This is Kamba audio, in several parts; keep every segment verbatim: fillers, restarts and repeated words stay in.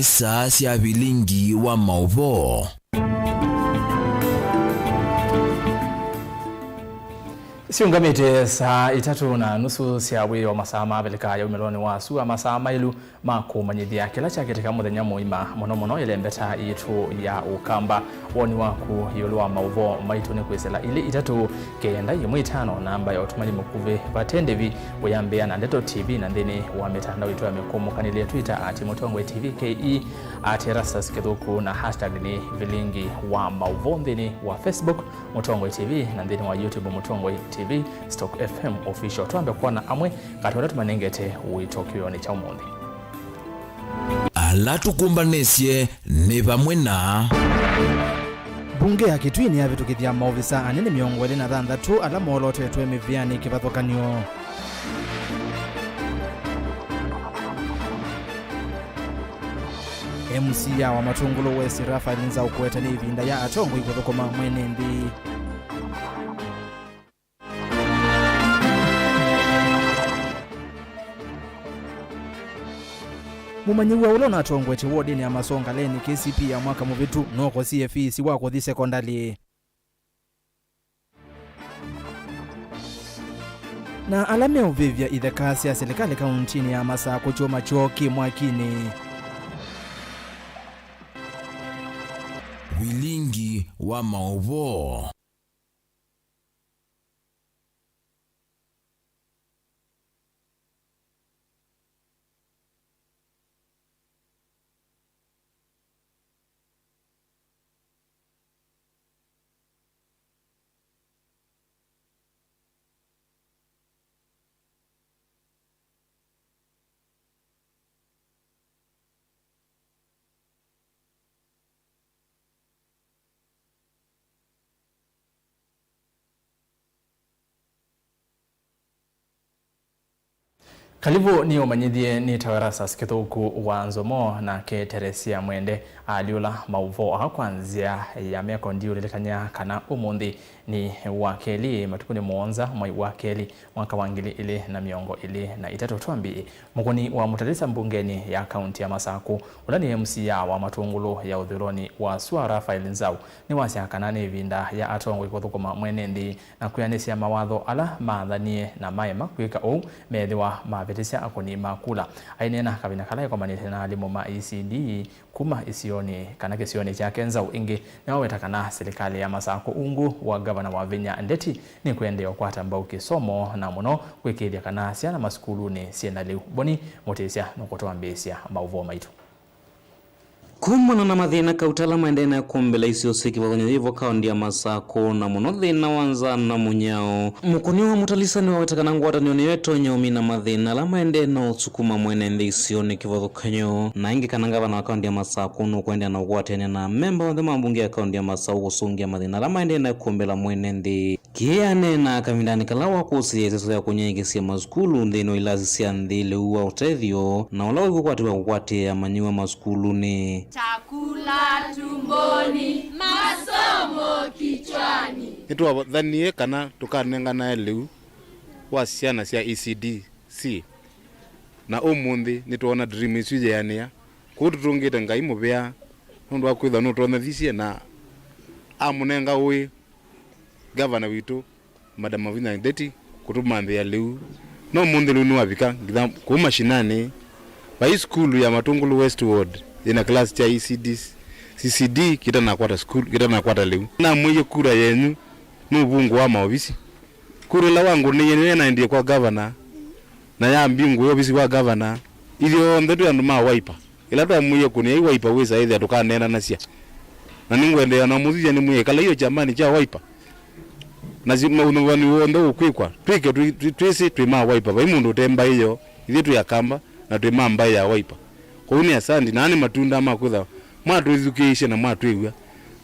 Saa sya vilingi wa maũvoo. Siũngamĩte saa itatũ na nusu sya wĩoo, masaa ma Avilika ya umĩlonĩ wa sua, masaa maĩlu ma kũmanyĩthya kĩla kyakĩtĩka mũthenya mũima, mũno mũno ĩlembeta yitũ ya Ũkamba. Woni waku ĩũlũ wa maũvoo maitũ nĩ kwĩsĩla ilĩ itatũ kenda ĩmwe itano, namba ya ũtũmani mũkuvĩ vate ndĩvi, ũyambĩa na Ndeto T V, na nthĩnĩ wa mĩtandao itũ ya mĩkũmũkanĩlye, Twitter at Mũtongoi T V K E, at Erastus Kĩthũku, na hashtag nĩ vilingi wa maũvoo nthĩnĩ wa Facebook, Mũtongoi T V, na nthĩnĩ wa YouTube, Mũtongoi T V Stock F M Official. Twambe kwona amwe katĩ ala tũmanengete wĩtokyoonĩ kya ũmũnthĩ. Ala tũkũmbanĩsye nĩ vamwe na. Mbunge ya Kitui nĩyavĩtũkĩthya maovisa anene mĩongo ĩlĩ na thanthatũ ala moolotetwe mĩvĩanĩ kĩvathũkany'o. M C A wa Matungulu West, Raphael Nzau, kũete nĩ ĩvinda ya atongoi kũthũkũma mwene nthĩ. Mũmanyĩw'a ũla ũnatongoetye wodinĩ ya Masongaleni K C P ya mwaka mũvĩtu nũkosie fees wa kũthi sekondalĩ. Na ala meũvĩvya itheka sya silikalĩ kauntinĩ ya Masakũ kyũma kyoo kĩ mwakinĩ. Vilingi wa maũvoo. Kalivũ nĩ ũmanyĩthye nĩ Tawarasas Kĩthũku wa Nzomo, nake Teresia Mwende alyũla maũvoo aa kwa nzĩa ya meko. Ndiũlilikany'a kana ũmũnthĩ nĩ wa kelĩ, matukũ nĩ mũonza mwai wa kelĩ, mwaka wa ngili ilĩ na mĩongo ĩlĩ na itatũ. Twambĩĩe. Mũkũni wa Mũtalisa mbungenĩ ya kaunti ya Masakũ, ũla nĩ M C A wa Matũngũlũ ya ũthũĩlonĩ wa sua, Raphael Nzau, nĩwasya kana nĩ ĩvinda ya atongoi kũthũkũma mwene nthĩ na kwĩanĩsya mawatho ala maathanie na maema kwĩka ũu meethĩwa mavĩtĩsya akũni ma kula. Aineena kavinda kala ekomanĩte na alimũ ma E C D kuma isionĩ kana kĩsionĩ kyake, Nzau ĩngĩ nĩwaweta kana silikalĩ ya Masakũ ungu wa ngavana Wavinya Ndeti nĩkũendeea ũkwata mbau kĩsomo, na mũno kwĩkĩĩthya kana syana masukulunĩ syĩ na lĩu. Boni Mũtĩsya nũkũtwambĩĩsya maũvoo maitũ. Kumana na mathĩna kauta ala maendee na kũmbĩla isio syĩ kĩvathũkany'o yĩvo kaũnti ya Masakũ, na mũno thĩna wa nzaa na mũnyao, mũkũni wa Mũtalisa nĩwaweta kana ngwatanĩo nĩyo ĩtonya ũmina mathĩna ala maendee na ũsukuma mwene nthĩ isionĩ kĩvathũkany'o, na ĩngĩ kana ngavana wa kaũnti ya Masakũ nũkũendeea na ũkwatĩanĩa na amemba onthe ma mbunge ya kaũnti ya Masakũ kũsũngĩa mathĩna ala maendee na kũmbĩla mwene nthĩ. Kĩĩ aneenaa kavindanĩ kala wakũsĩĩe ĩseso ya kũnyaĩĩkĩsya masukulu nthĩnĩ wa ilasi sya nthĩ lĩu wa ũtethyo, na ũla wĩ kũkwatĩw'a kũkwatĩĩa amanyĩw'a masukulunĩ. Chakula tumboni, masomo kichwani. Nĩtwathanie kana tũkanenganae lĩu wa syana sya E C D C, na ũmũnthĩ nĩtwoona dream ĩsu yeanĩa. Kwoou tũtũngĩte Ngai mũvea nũndũ wa kwĩthwa nũtwonyethisye na amũnenga ũĩ Ngavana witũ, Madam Wavinya Ndeti, kũtũmanthĩa lĩu. No ũmũnthĩ lĩu nĩwavika nginya kũu mashinani. Vai sukulu ya Matũngũlũ West Ward yĩna class kya E C D, C C D kĩtanakwata sukulu, kĩtanakwata lĩu. Namwĩie kura yenyu nĩ ũvungũ wa maovisi. Kura ĩla wangũnĩie nĩyo yanaendie kwa ngavana, na yambingũĩa ovisi wa ngavana. Ithyonthe twĩ andũ ma Wiper. Ĩla twamwĩie kũnĩa i Wiper wĩsa ĩthĩa tũkaneenanasya. Na nĩngwendeea na mũthithya nĩmwĩe ĩkalai o kyamanĩ kya Wiper. Na si-, maũnyuvani w'onthe ũkwĩkwa, twĩke twĩ-, twĩ-, twĩsĩ twĩ ma Wiper. Vai mũndũ ũte mbaĩ yoo, ithyĩ twĩ Akamba na twĩ ma mbaĩ ya Wiper. Kwoou nĩ asandi, na aa nĩ matunda ma kwĩthwa mwatwĩthukĩĩsye na mwatwĩw'a.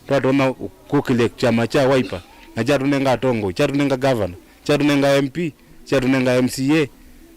Twatonya kũkĩlya kyama kya Wiper, na kyatũnenga atongoi, kyatũnenga gavana, kyatũnenga M P, kyatũnenga M C A,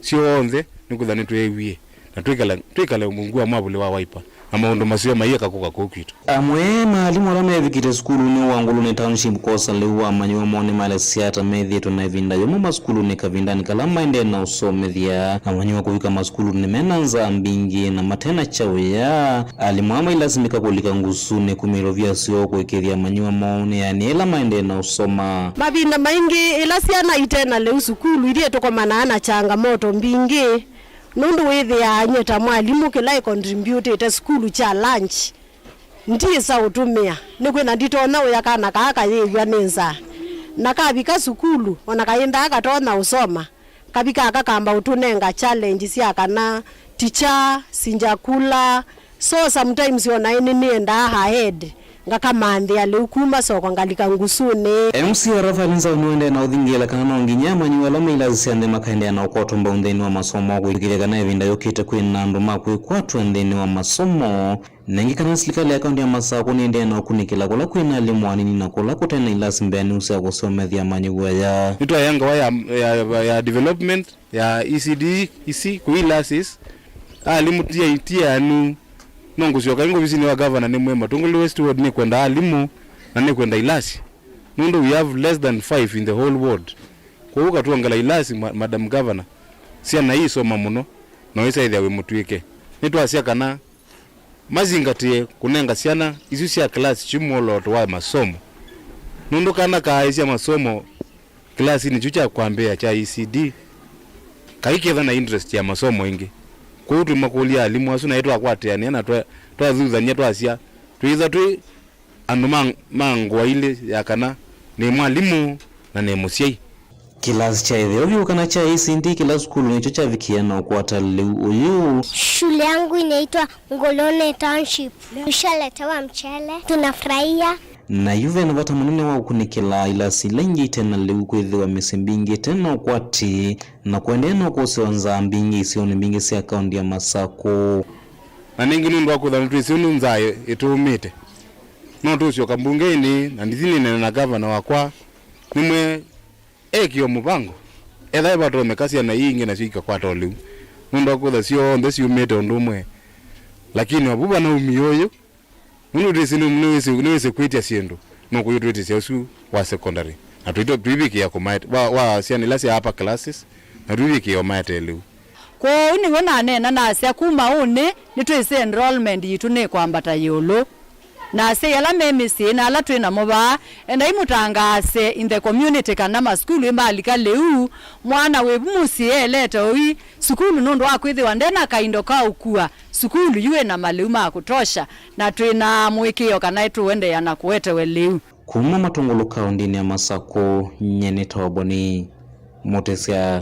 syonthe nĩkwĩthwa nĩtweewie, na twĩkale, twĩkale ungu wa mwavuli wa Wiper. na maũndũ maseo maiĩka kũka kũu kwitũ. Amwe ma alimũ ala mevikĩte sukulunĩ wa Ngulunĩ Township kwosa lĩu wa amanyĩw'a moo nĩmaelesya ata methĩĩtwe na ĩvinda yũmũ masukulunĩ kavindanĩ kala maendee na ũsomethya amanyĩw'a kũvika masukulunĩ me na nzaa mbingĩ na mate na kya wĩa. Alimũ aa mailasimĩka kũlika ngusunĩ kumĩlya ovisi syoo kũĩkĩĩthya amanyĩw'a moo nĩ yaani ĩla maendee na ũsoma. Mavinda maingĩ ĩla syana ite na lĩu sukulu, ithyĩ tũkomanaa na changamoto mbingĩ, nũndũ wĩthĩaa nyie ta mwalimũ kĩla ĩcontributĩte sukulu kya lunch ndiĩsa ũtũmĩa, nĩkwĩthĩwa nditonya ũya kana kaa kayĩĩw'a nĩ nzaa. Na kavika sukulu, o na kaendaa katonya ũsoma, kavikaa kakamba ũtũnenga challenge sya kana, "Teacher, sinjakula." So sometimes o na ĩĩ nĩnĩendaa ahead, ngakamanthĩa lĩu kuma soko ngalika ngusunĩ. M C A Raphael Nzau nĩwaendee na ũthingĩĩla kana no nginya amanyĩw'a ala me ilasĩ sya nthĩ makaendeea na ũkwatwa mbau nthĩnĩ wa masomo, kwĩtĩkĩlya kana ĩvinda yũkĩte kwĩ na andũ ma kwĩkwatw'a nthĩnĩ wa masomo. Na ĩngĩ kana silikalĩ ya kaũntĩ ya Masakũ nĩendeea na ũkunĩkĩla kũla kwĩ na alimũ anini na kũla kũte na ilasi mbeanĩu sya kũsomethya amanyĩw'a aya. Nĩtwaĩa ngewa ya, ya, ya development ya E C D ici kũu ilasis, alimũ ti, ti anu. No ngũsyoka ĩngĩ ovisinĩ wa gavana nĩmwĩe Matungulu West Ward nĩkwenda alimũ na nĩkwenda ilasi. Nũndũ we have less than five in the whole ward. Kwoou katwongela ilasi, ma-, Madam Governor, syana iisoma mũno, na ũisaĩthya wĩ mũtw'ĩke. Nĩtwasya kana mazingatĩe kũnenga syana isu sya kĩlasi kyu mwolooto wa masomo, nũndũ kana kaaĩsya masomo kĩlasinĩ kyu kya kwambĩĩa kya E C D, kaiketha na interest ya masomo ĩngĩ. Kwoou twĩmakũlya alimũ asu, naĩ twakwatĩanĩa na twa-, twathuthany'a twasya, twĩĩthwa twĩ andũ ma, ma ngũa ilĩ, ya kana nĩ mwalimũ na nĩ mũsyai. Kĩlasi kya ĩtheo vyũ kana kya E C D kĩla sukulu nĩkyo kyavikie na ũkwata lĩu ũyũ. Shule yangu inaitwa Ngolone Township. Tushaletewa mchele, tunafurahia. Na yu ve na vata mũnene wa ũkunĩkĩla ilasi ila ingĩ ite na lĩu kwĩthĩwa mĩsyĩ mbingĩ ĩte na ũkwati na kũendeea na ũkũsĩwa nzaa mbingĩ isionĩ mbingĩ sya kaũntĩ ya Masakũ. Na nĩngĩ nũndũ wa kwĩthwa nĩtwĩsĩ ũndũ nzaa ĩ-, ĩtũũmĩte, no tũũsyoka mbungeinĩ na ndithi nĩneene na gavana wakwa, nĩmwĩe ekĩe o mũvango, ethĩwa vatonyeka syana ii ingĩ nasyo ikakwata o lĩu, nũndũ wa kwĩthwa syonthe syumĩte ũndũ ũmwe. Lakini o vu vana umie ũyũ, nũndũ twĩsĩ nĩ, nĩwĩsĩ, nĩwĩsĩ kwĩtya syĩndũ, nũkũyũtwĩtĩsya ũsu wa secondary, na tũitũ-, tũivikĩa kũmaete, wa, wa syana ila sya upper classes, na tũivikĩa ũmaete lĩu. Kwoou nĩw'o naneena nasya, kuma ũnĩ nĩtwĩsĩ enrollment yitũ nĩkwambata ĩũlũ. Na asyai ala me mĩsyĩ na ala twĩ namo vaa, endai mũtangaase in the community kana masukulu ĩmalika lĩu, mwana wĩ vu mũsyĩ elete ũi sukulu nũndũ wa kwĩthĩwa nde na kaindo ka ũkua sukulu yu ĩna malĩu ma kũtosha, na twĩ na mũĩkĩĩo kana tũũendeea na kũetewe lĩu. Kuma Matungulu kaũntĩnĩ ya Masakũ, nyie nĩ Toboni Mũtĩsya.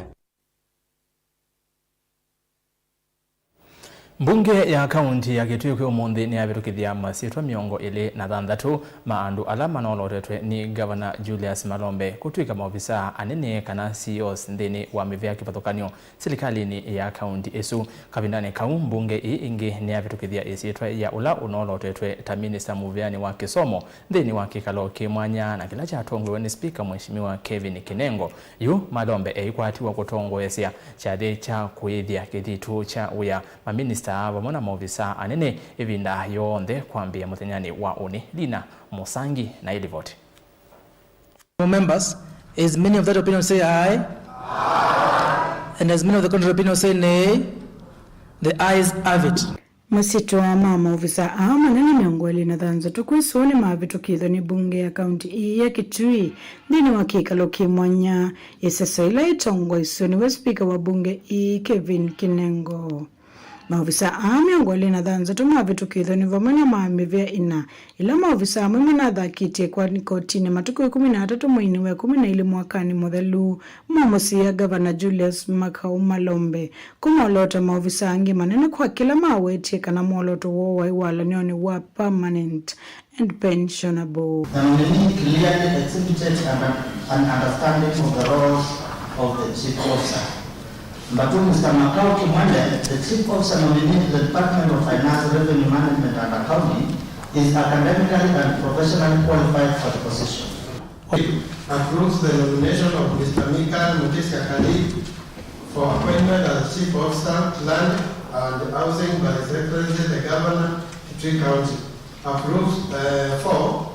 Mbunge ya kaunti ya Kitui kwĩ ũmũnthĩ nĩyavĩtũkĩthya masyĩtwa mĩongo ĩlĩ na thanthatũ ma andũ ala manolotetwe nĩ Ngavana Julius Malombe kũtw'ĩka maovisaa anene kana C E Os nthĩnĩ wa mĩvĩa kĩvathũkany'o silikalĩnĩ ya kaunti ĩsu. Kavindanĩ kau, mbunge ĩĩ ĩngĩ nĩyavĩtũkĩthya ĩsyĩtwa ya ũla ũnolotetwe ta minista mũvĩanĩ wa kĩsomo nthĩnĩ wa kĩkalo kĩ mwanya na kĩla kyatongoew'e nĩ spika Mheshimiwa Kevin Kinengo. Yu Malombe eikwatiwa kũtongoesya kyathĩ kya kũĩthya kĩthitũ kya wĩa maminista vamwe na maovisaa anene ĩvinda yonthe kwambĩĩa mũthenyanĩ wa ũnĩ. Lina Mũsangi na ĩlivoti. Members, as many of that opinion say aye, and as many of the contrary opinion say nay, the ayes have it. Masyĩtwa ma maovisaa aa manene mĩongo ĩlĩ na thanthatũ kwĩ sũũ nĩmavĩtũkĩthw'e nĩ mbunge ya kaunti ĩĩ ya Kitui nthĩnĩ wa kĩkalo kĩ mwanya. Ĩseso ĩla ĩtongoesw'e nĩwe spika wa mbunge ĩĩ, Kevin Kinengo. Maovisaa aa mĩongo ĩlĩ na thanthatũ mavĩtũkĩthw'e nĩ vamwe na ma mĩvĩa ĩna, ĩla maovisaa amwe manathakĩtye kwa kotinĩ matukũ ĩkũmi na atatũ mweinĩ wa ĩkũmi na ilĩ mwakanĩ mũthelu, mamũsiĩĩa Gavana Julius Makau Malombe kũmwoloota maovisaa angĩ manene kwa kĩla mawetie kana mwoloto woo waĩ walany'onĩ wa permanent and pensionable. The nominee clearly exhibited an, an understanding of the roles of the chief officer. Number two, Mister Makau Kimwende, the chief officer nominee to the Department of Finance, Revenue Management and Accounting, is academically and professionally qualified for the position. Approves the nomination of Mister Michael Mutisya Khalid for appointment as Chief Officer, Land and Housing by His Excellency the Governor Kitui County. Approves, uh, four,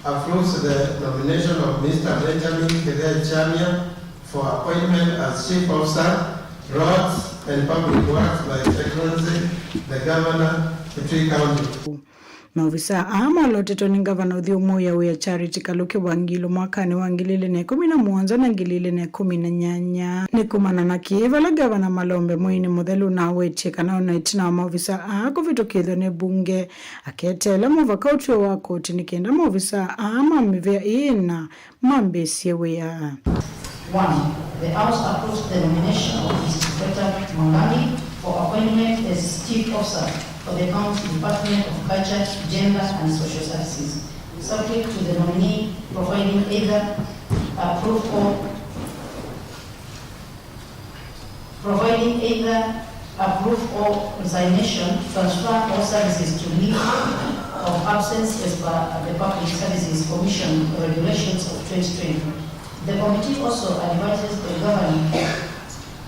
approves the nomination of Mister Benjamin Kithee Chamia for appointment as Chief Officer, Roads and Public Works by His Excellency the Governor, Kitui County. Maovisaa aa malotetwe nĩ ngavana ũthyũmũĩa wĩa Charity Kaluki Wangilu mwakanĩ wa ngili ilĩ na ĩkũmi na mũonza na ngili ilĩ na ĩkũmi na nyanya. Nĩ kumana na kĩĩ vala ngavana Malombe Mwĩinĩ Mũthelu ũnawetie kana ona ĩtina wa maovisaa aa kũvĩtũkĩthw'a nĩ mbunge, aketeela mũvaka ũtw'e wa koti nĩ kenda maovisaa aa ma mĩvĩa ĩĩ ĩna mambĩĩsye wĩa. One, the House approves the nomination of Mister Peter Mwangangi for appointment as Chief Officer for the County Department of Culture, Gender and Social Services, subject to the nominee providing either approve or providing either approve or resignation, transfer or services to leave of absence as per the Public Services Commission Regulations of twenty twenty. The committee also advises the governor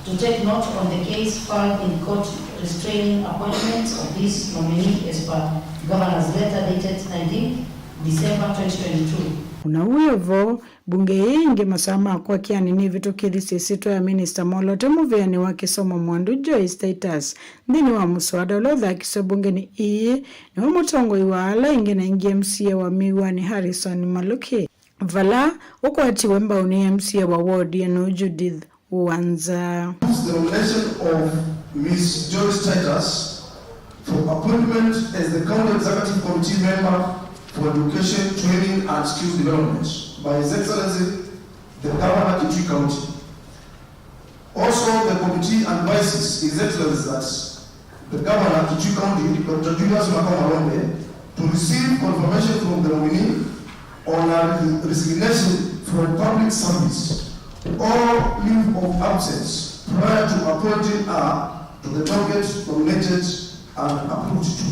to take note on the case filed in court restraining appointments of this nominee as per governor's letter dated nineteenth December twenty twenty-two. Ũna wĩ o vo, mbunge ĩĩ ĩngĩ masaa ma kwakĩanĩ nĩvĩtũkĩthisye ĩsyĩtwa ya Minista Molote mũvĩanĩ wa kĩsomo Mwandu Joyce Titus nthĩnĩ wa mũswada ũla ũthakiswe mbungenĩ ĩĩ nĩwe mũtongoi wa ala aingĩ na aingĩ M C A wa Miwani Harrison Maluki, vala ũkwatiwe mbau nĩ M C A wa ward ĩno Judith Wanza. The nomination of Miss Joyce Titus for appointment as the County Executive Committee member for Education, Training and Skills Development by His Excellency the Governor, Kitui County. Also, the committee advises His Excellency that the Governor, Kitui County, Doctor Julius Makau Malombe, to receive confirmation from the nominee on a resignation from public service or leave of absence prior to appointing her to the docket nominated and approved to.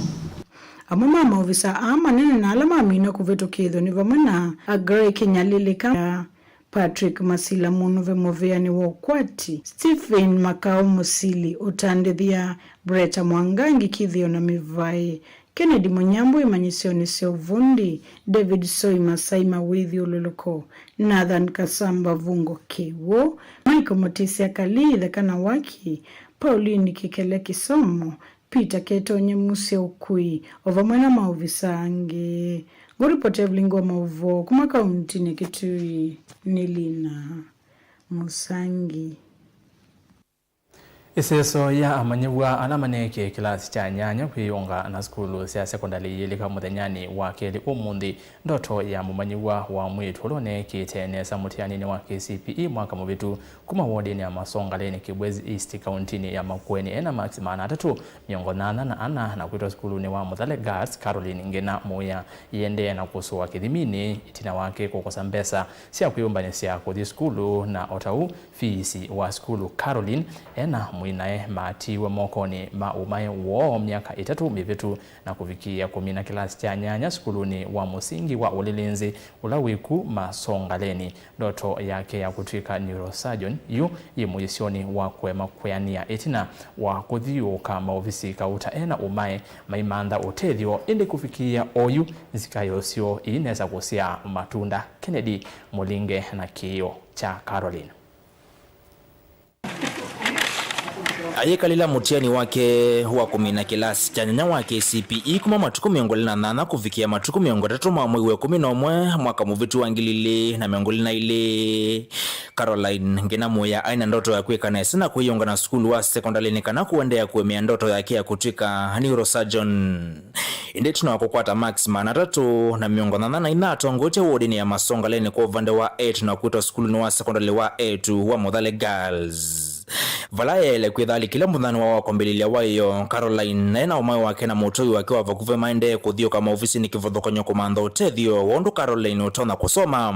Amwe ma maovisa aa manene na ala mamina kũvĩtũkĩĩthw'a nĩ vamwe na Aggrey Kĩnyalilĩka, Patrick Masila mũnũve mũvĩanĩ wa ũkwati, Stephen Makau Mũsili ũtandĩthya, Breta Mwangangi kĩthĩo na mĩvaĩ, Kennedy Mũnyambũ imanyĩsyonĩ sya ũvundi, David Soi Masai mawĩthyũlũlũko, Nathan Kasamba Vungo kĩw'ũ, Michael Mũtĩsya Kalii itheka na waki, Pauline Kĩkele kĩsomo, Peter Ketonye Musya ũkui, o vamwe na maovisa angĩ. Ngũripoti Evelyn Ngoma Ũvoo kuma kauntinĩ ya Kitui nĩ Lina Mũsangi. Ĩseso ya amanyĩw'a ala maneekie kĩlasi kya nyanya kwĩyũnga na sukulu sya sekondalĩ yĩĩlĩka mũthenyanĩ wa kelĩ ũmũnthĩ. Ndoto ya mũmanyĩw'a wa mwĩĩtu ũla ũneekĩte nesa mũtianinĩ wa K C P E mwaka mũvĩtu kuma wodinĩ ya Masongaleni, Kibwezi East, kauntinĩ ya Makueni, ena maksi maana atatũ mĩongo nyanya na ana na kwĩtwa sukulunĩ wa Mũthale Girls, Caroline Ngina Mũya, yĩendee na kũsũa kĩthiminĩ ĩtina wake kũkosa mbesa sya kwĩyũmbanĩsya kũthi sukulu, na o ta ũu, fiisi wa sukulu. Caroline ena mwĩnae matiiwe mokonĩ ma ũmae woo myaka ĩtatũ mĩvĩtu na kũvikĩĩa kũmina kĩlasi kya nyanya sukulunĩ wa mũsingi wa Ũlĩlĩnzĩ ũla wĩ ku Masongaleni. Ndoto yake ya kũtw'ĩka neurosurgeon yu yĩ mũisyonĩ wa kũema kwĩanĩa ĩtina wa kũthiũũka maovisi kauta ena ũmae maimantha ũtethyo, ĩndĩ kũvikĩĩa oyu nzikaĩo syoo iinesa kũsyaa matunda. Kennedy Mũlinge na kĩĩo kya Caroline. Ayĩkalĩla mũtiani wake wa kũmina kĩlasi kya nyanya wa K C P E kuma matukũ mĩongo ĩlĩ na nyanya kũvikĩa matukũ mĩongo ĩtatũ ma mwei wa ĩkũmi na ũmwe mwaka mũvĩtu wa ngili ilĩ na mĩongo ĩlĩ na ilĩ. Caroline Ngina Mũya aĩ na ndoto ya kwĩka nesa na kwĩyũnga na sukulu wa sekondalĩ nĩ kana kũendeea kũemea ndoto yake ya kũtw'ĩka neurosurgeon. Ĩndĩ ĩtina wa kũkwata maksi maana atatũ na mĩongo nyanya na inya atongoetye wodinĩ ya Masongaleni kwa ũvande wa eĩtu na kwĩtwa sukulunĩ wa sekondalĩ wa eĩtu wa Mũthale Girls, vala yaĩle kwĩtha alikile mũthenya wa kwambĩlĩlya waĩo. Caroline naĩ na ũmae wake na mũtũi wake wa vakuvĩ maendee kũthiũka maovisinĩ kĩvathũkany'o kũmantha ũtethyo wa ũndũ Caroline ũtonya kũsoma.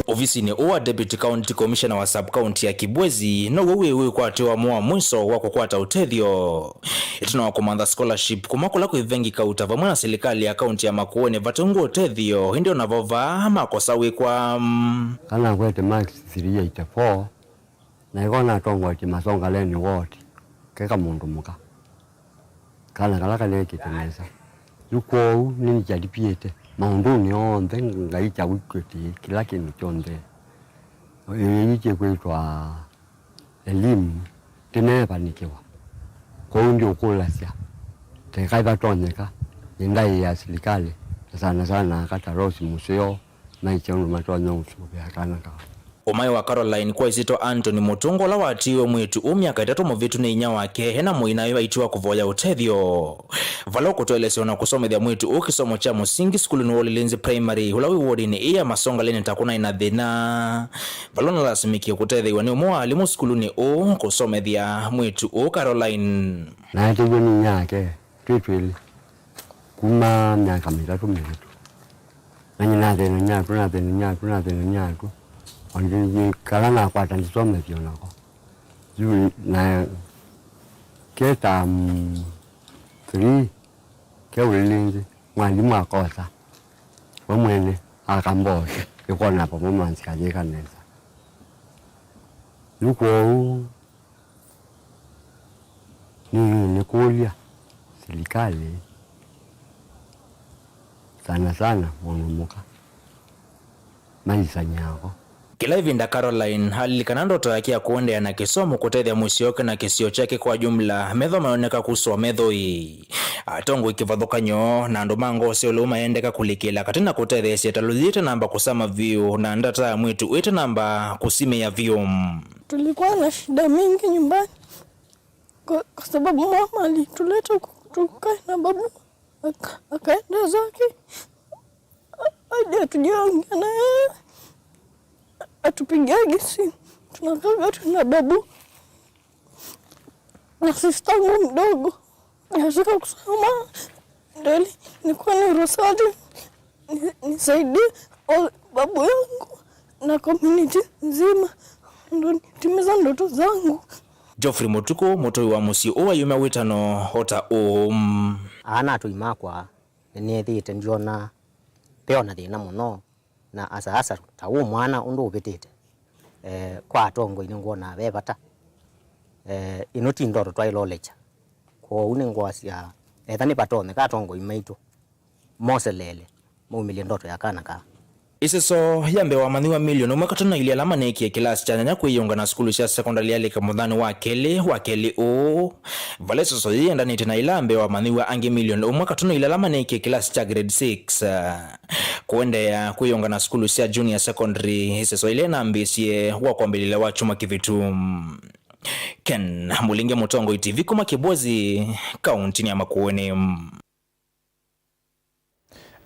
Ovisinĩ ũũ wa Deputy County Commissioner wa Sub-County ya Kibwezi, now'o wĩ wĩkwatyo wamo wa mwiso wa kũkwata ũtethyo. Ĩtina wa kũmantha scholarship kuma kũla kwĩ vengi kauta vamwe na silikalĩ ya kaunti ya Makueni vate ũngĩ ũtethyo, ĩndĩ ona vo vaa makosa wĩkwa. Kana ngwete marks three eighty-four, na ĩko natongoetye Masongaleni ward, keka mũndũ mũka. Kana kala kanekĩte nesa. Yu kwoou nĩnĩkyalipĩte maũndũnĩ onthe, Ngai kyawĩkwetĩe kĩla kĩndũ kyonthe. Ĩĩ kĩkwĩtwa elimu, tĩneevanĩkĩwa. Kwoou ndiũkũlasya, tekaĩ vatonyeka, nĩndaĩa silikalĩ, na sana sana aka ta Rose Mũseo, maĩkye ũndũ matonya ũsũvĩa kana kao. Ũmaĩ wa Caroline kwa ĩsyĩtwa Anthony Mũtũnga, ũla watiiwe mwĩĩtu ũũ myaka ĩtatũ mũvĩtu nĩ inyia wake, e na mũinawe, vaitiwa kũvoya ũtethyo. Vala ũkũtwaĩlĩsya na kũsomethya mwĩĩtu ũũ kĩsomo kya mũsingi sukulunĩ wa Ũlĩlĩnzĩ Primary, ũla wĩ wodinĩ ĩĩ ya Masongaleni, ta kũnaĩ na thĩna, vala ũnalasimĩkie kũtetheew'a nĩ ũmwe wa alimũ sukulunĩ ũũ kũsomethya mwĩĩtu ũũ Caroline. Naeteew'e nĩ inyia wake twĩ twĩlĩ kuma myaka mĩtatũ mĩvĩtu. Na nyie nathĩna nyaku, nathĩna nyaku, nathĩna nyaku. O ndĩ kala nakwata ndĩsomethya o nako. Yu na ke term three, ke Ũlĩlĩnzĩ, mwalimũ akosa. We mwene akamboosa, ĩkona performance kayĩka nesa. Yu kwoou, nĩ, nĩkũlya silikalĩ, sana sana mũndũ mũka, maisanyako. Kĩla ĩvinda Caroline alilikana ndoto yake ya kũendeea na kĩsomo kũtethya mũsyĩ wake na kĩsio kyake kwa jumla, metho mayoneka kusũa methoi. Atongoi kĩvathũkany'o na andũ ma ngoo sya ũlou mayendeka kũlikĩla katĩ na kũtetheesya ĩtalũ yĩĩ ĩtanamba kũsama vyũ na ndata ya mwĩĩtu ũũ ĩtanamba kũsimĩa vyũ. Tulikuwa na shida mingi nyumbani kwa, kwa sababu mama alituleta huku tukae na babu, aka-, akaenda zake hadi hatujaongea na yeye, atupigiagi simu, tunakaaga tu na babu na sistangu mdogo. Nataka kusoma ndio ili nikuwe na rosari, ni-, nisaidie all-, babu yangu na community nzima, ndo nitimiza ndoto zangu. Geoffrey Mũtukũ, mũtũi wa mũsyĩ ũũ ayumya wĩtano o ta ũũ. Ana atũi makwa, nĩnĩthĩĩte ndyona ve o na thĩna mũno. Na asa asa ta ũũ mwana ũndũ ũvĩtĩte, eh, kwa atongoi nĩngwonaa ve vata. Eh, ĩno ti ndoto twaĩlolekya. Kwoou nĩngwasya, etha nĩvatonyeka atongoi maitũ moseleele maumĩlye ndoto ya kana kaa. Ĩseso ya mbee wa amanyĩw'a milioni ũmwe katĩ na ilĩ ala maneekie kĩlasi kya nyanya kwĩyĩũnga na sukulu sya sekondalĩ yalika mũthanĩ wa kelĩ wa kelĩ ũũ, vala ĩseso yĩĩ yendanĩte na ila mbee wa amanyĩw'a angĩ milioni ũmwe katĩ na ilĩ ala maneekie kĩlasi kya grade six. Kũendeea kwĩyũnga na sukulu sya junior secondary, ĩseso ĩla ĩnambĩĩsye wa kwambĩlĩlya wa kyumwa kĩvĩtu. Ken Mũlinge, Mũtongoi T V, kuma Kibwezi, kauntinĩ ya Makueni.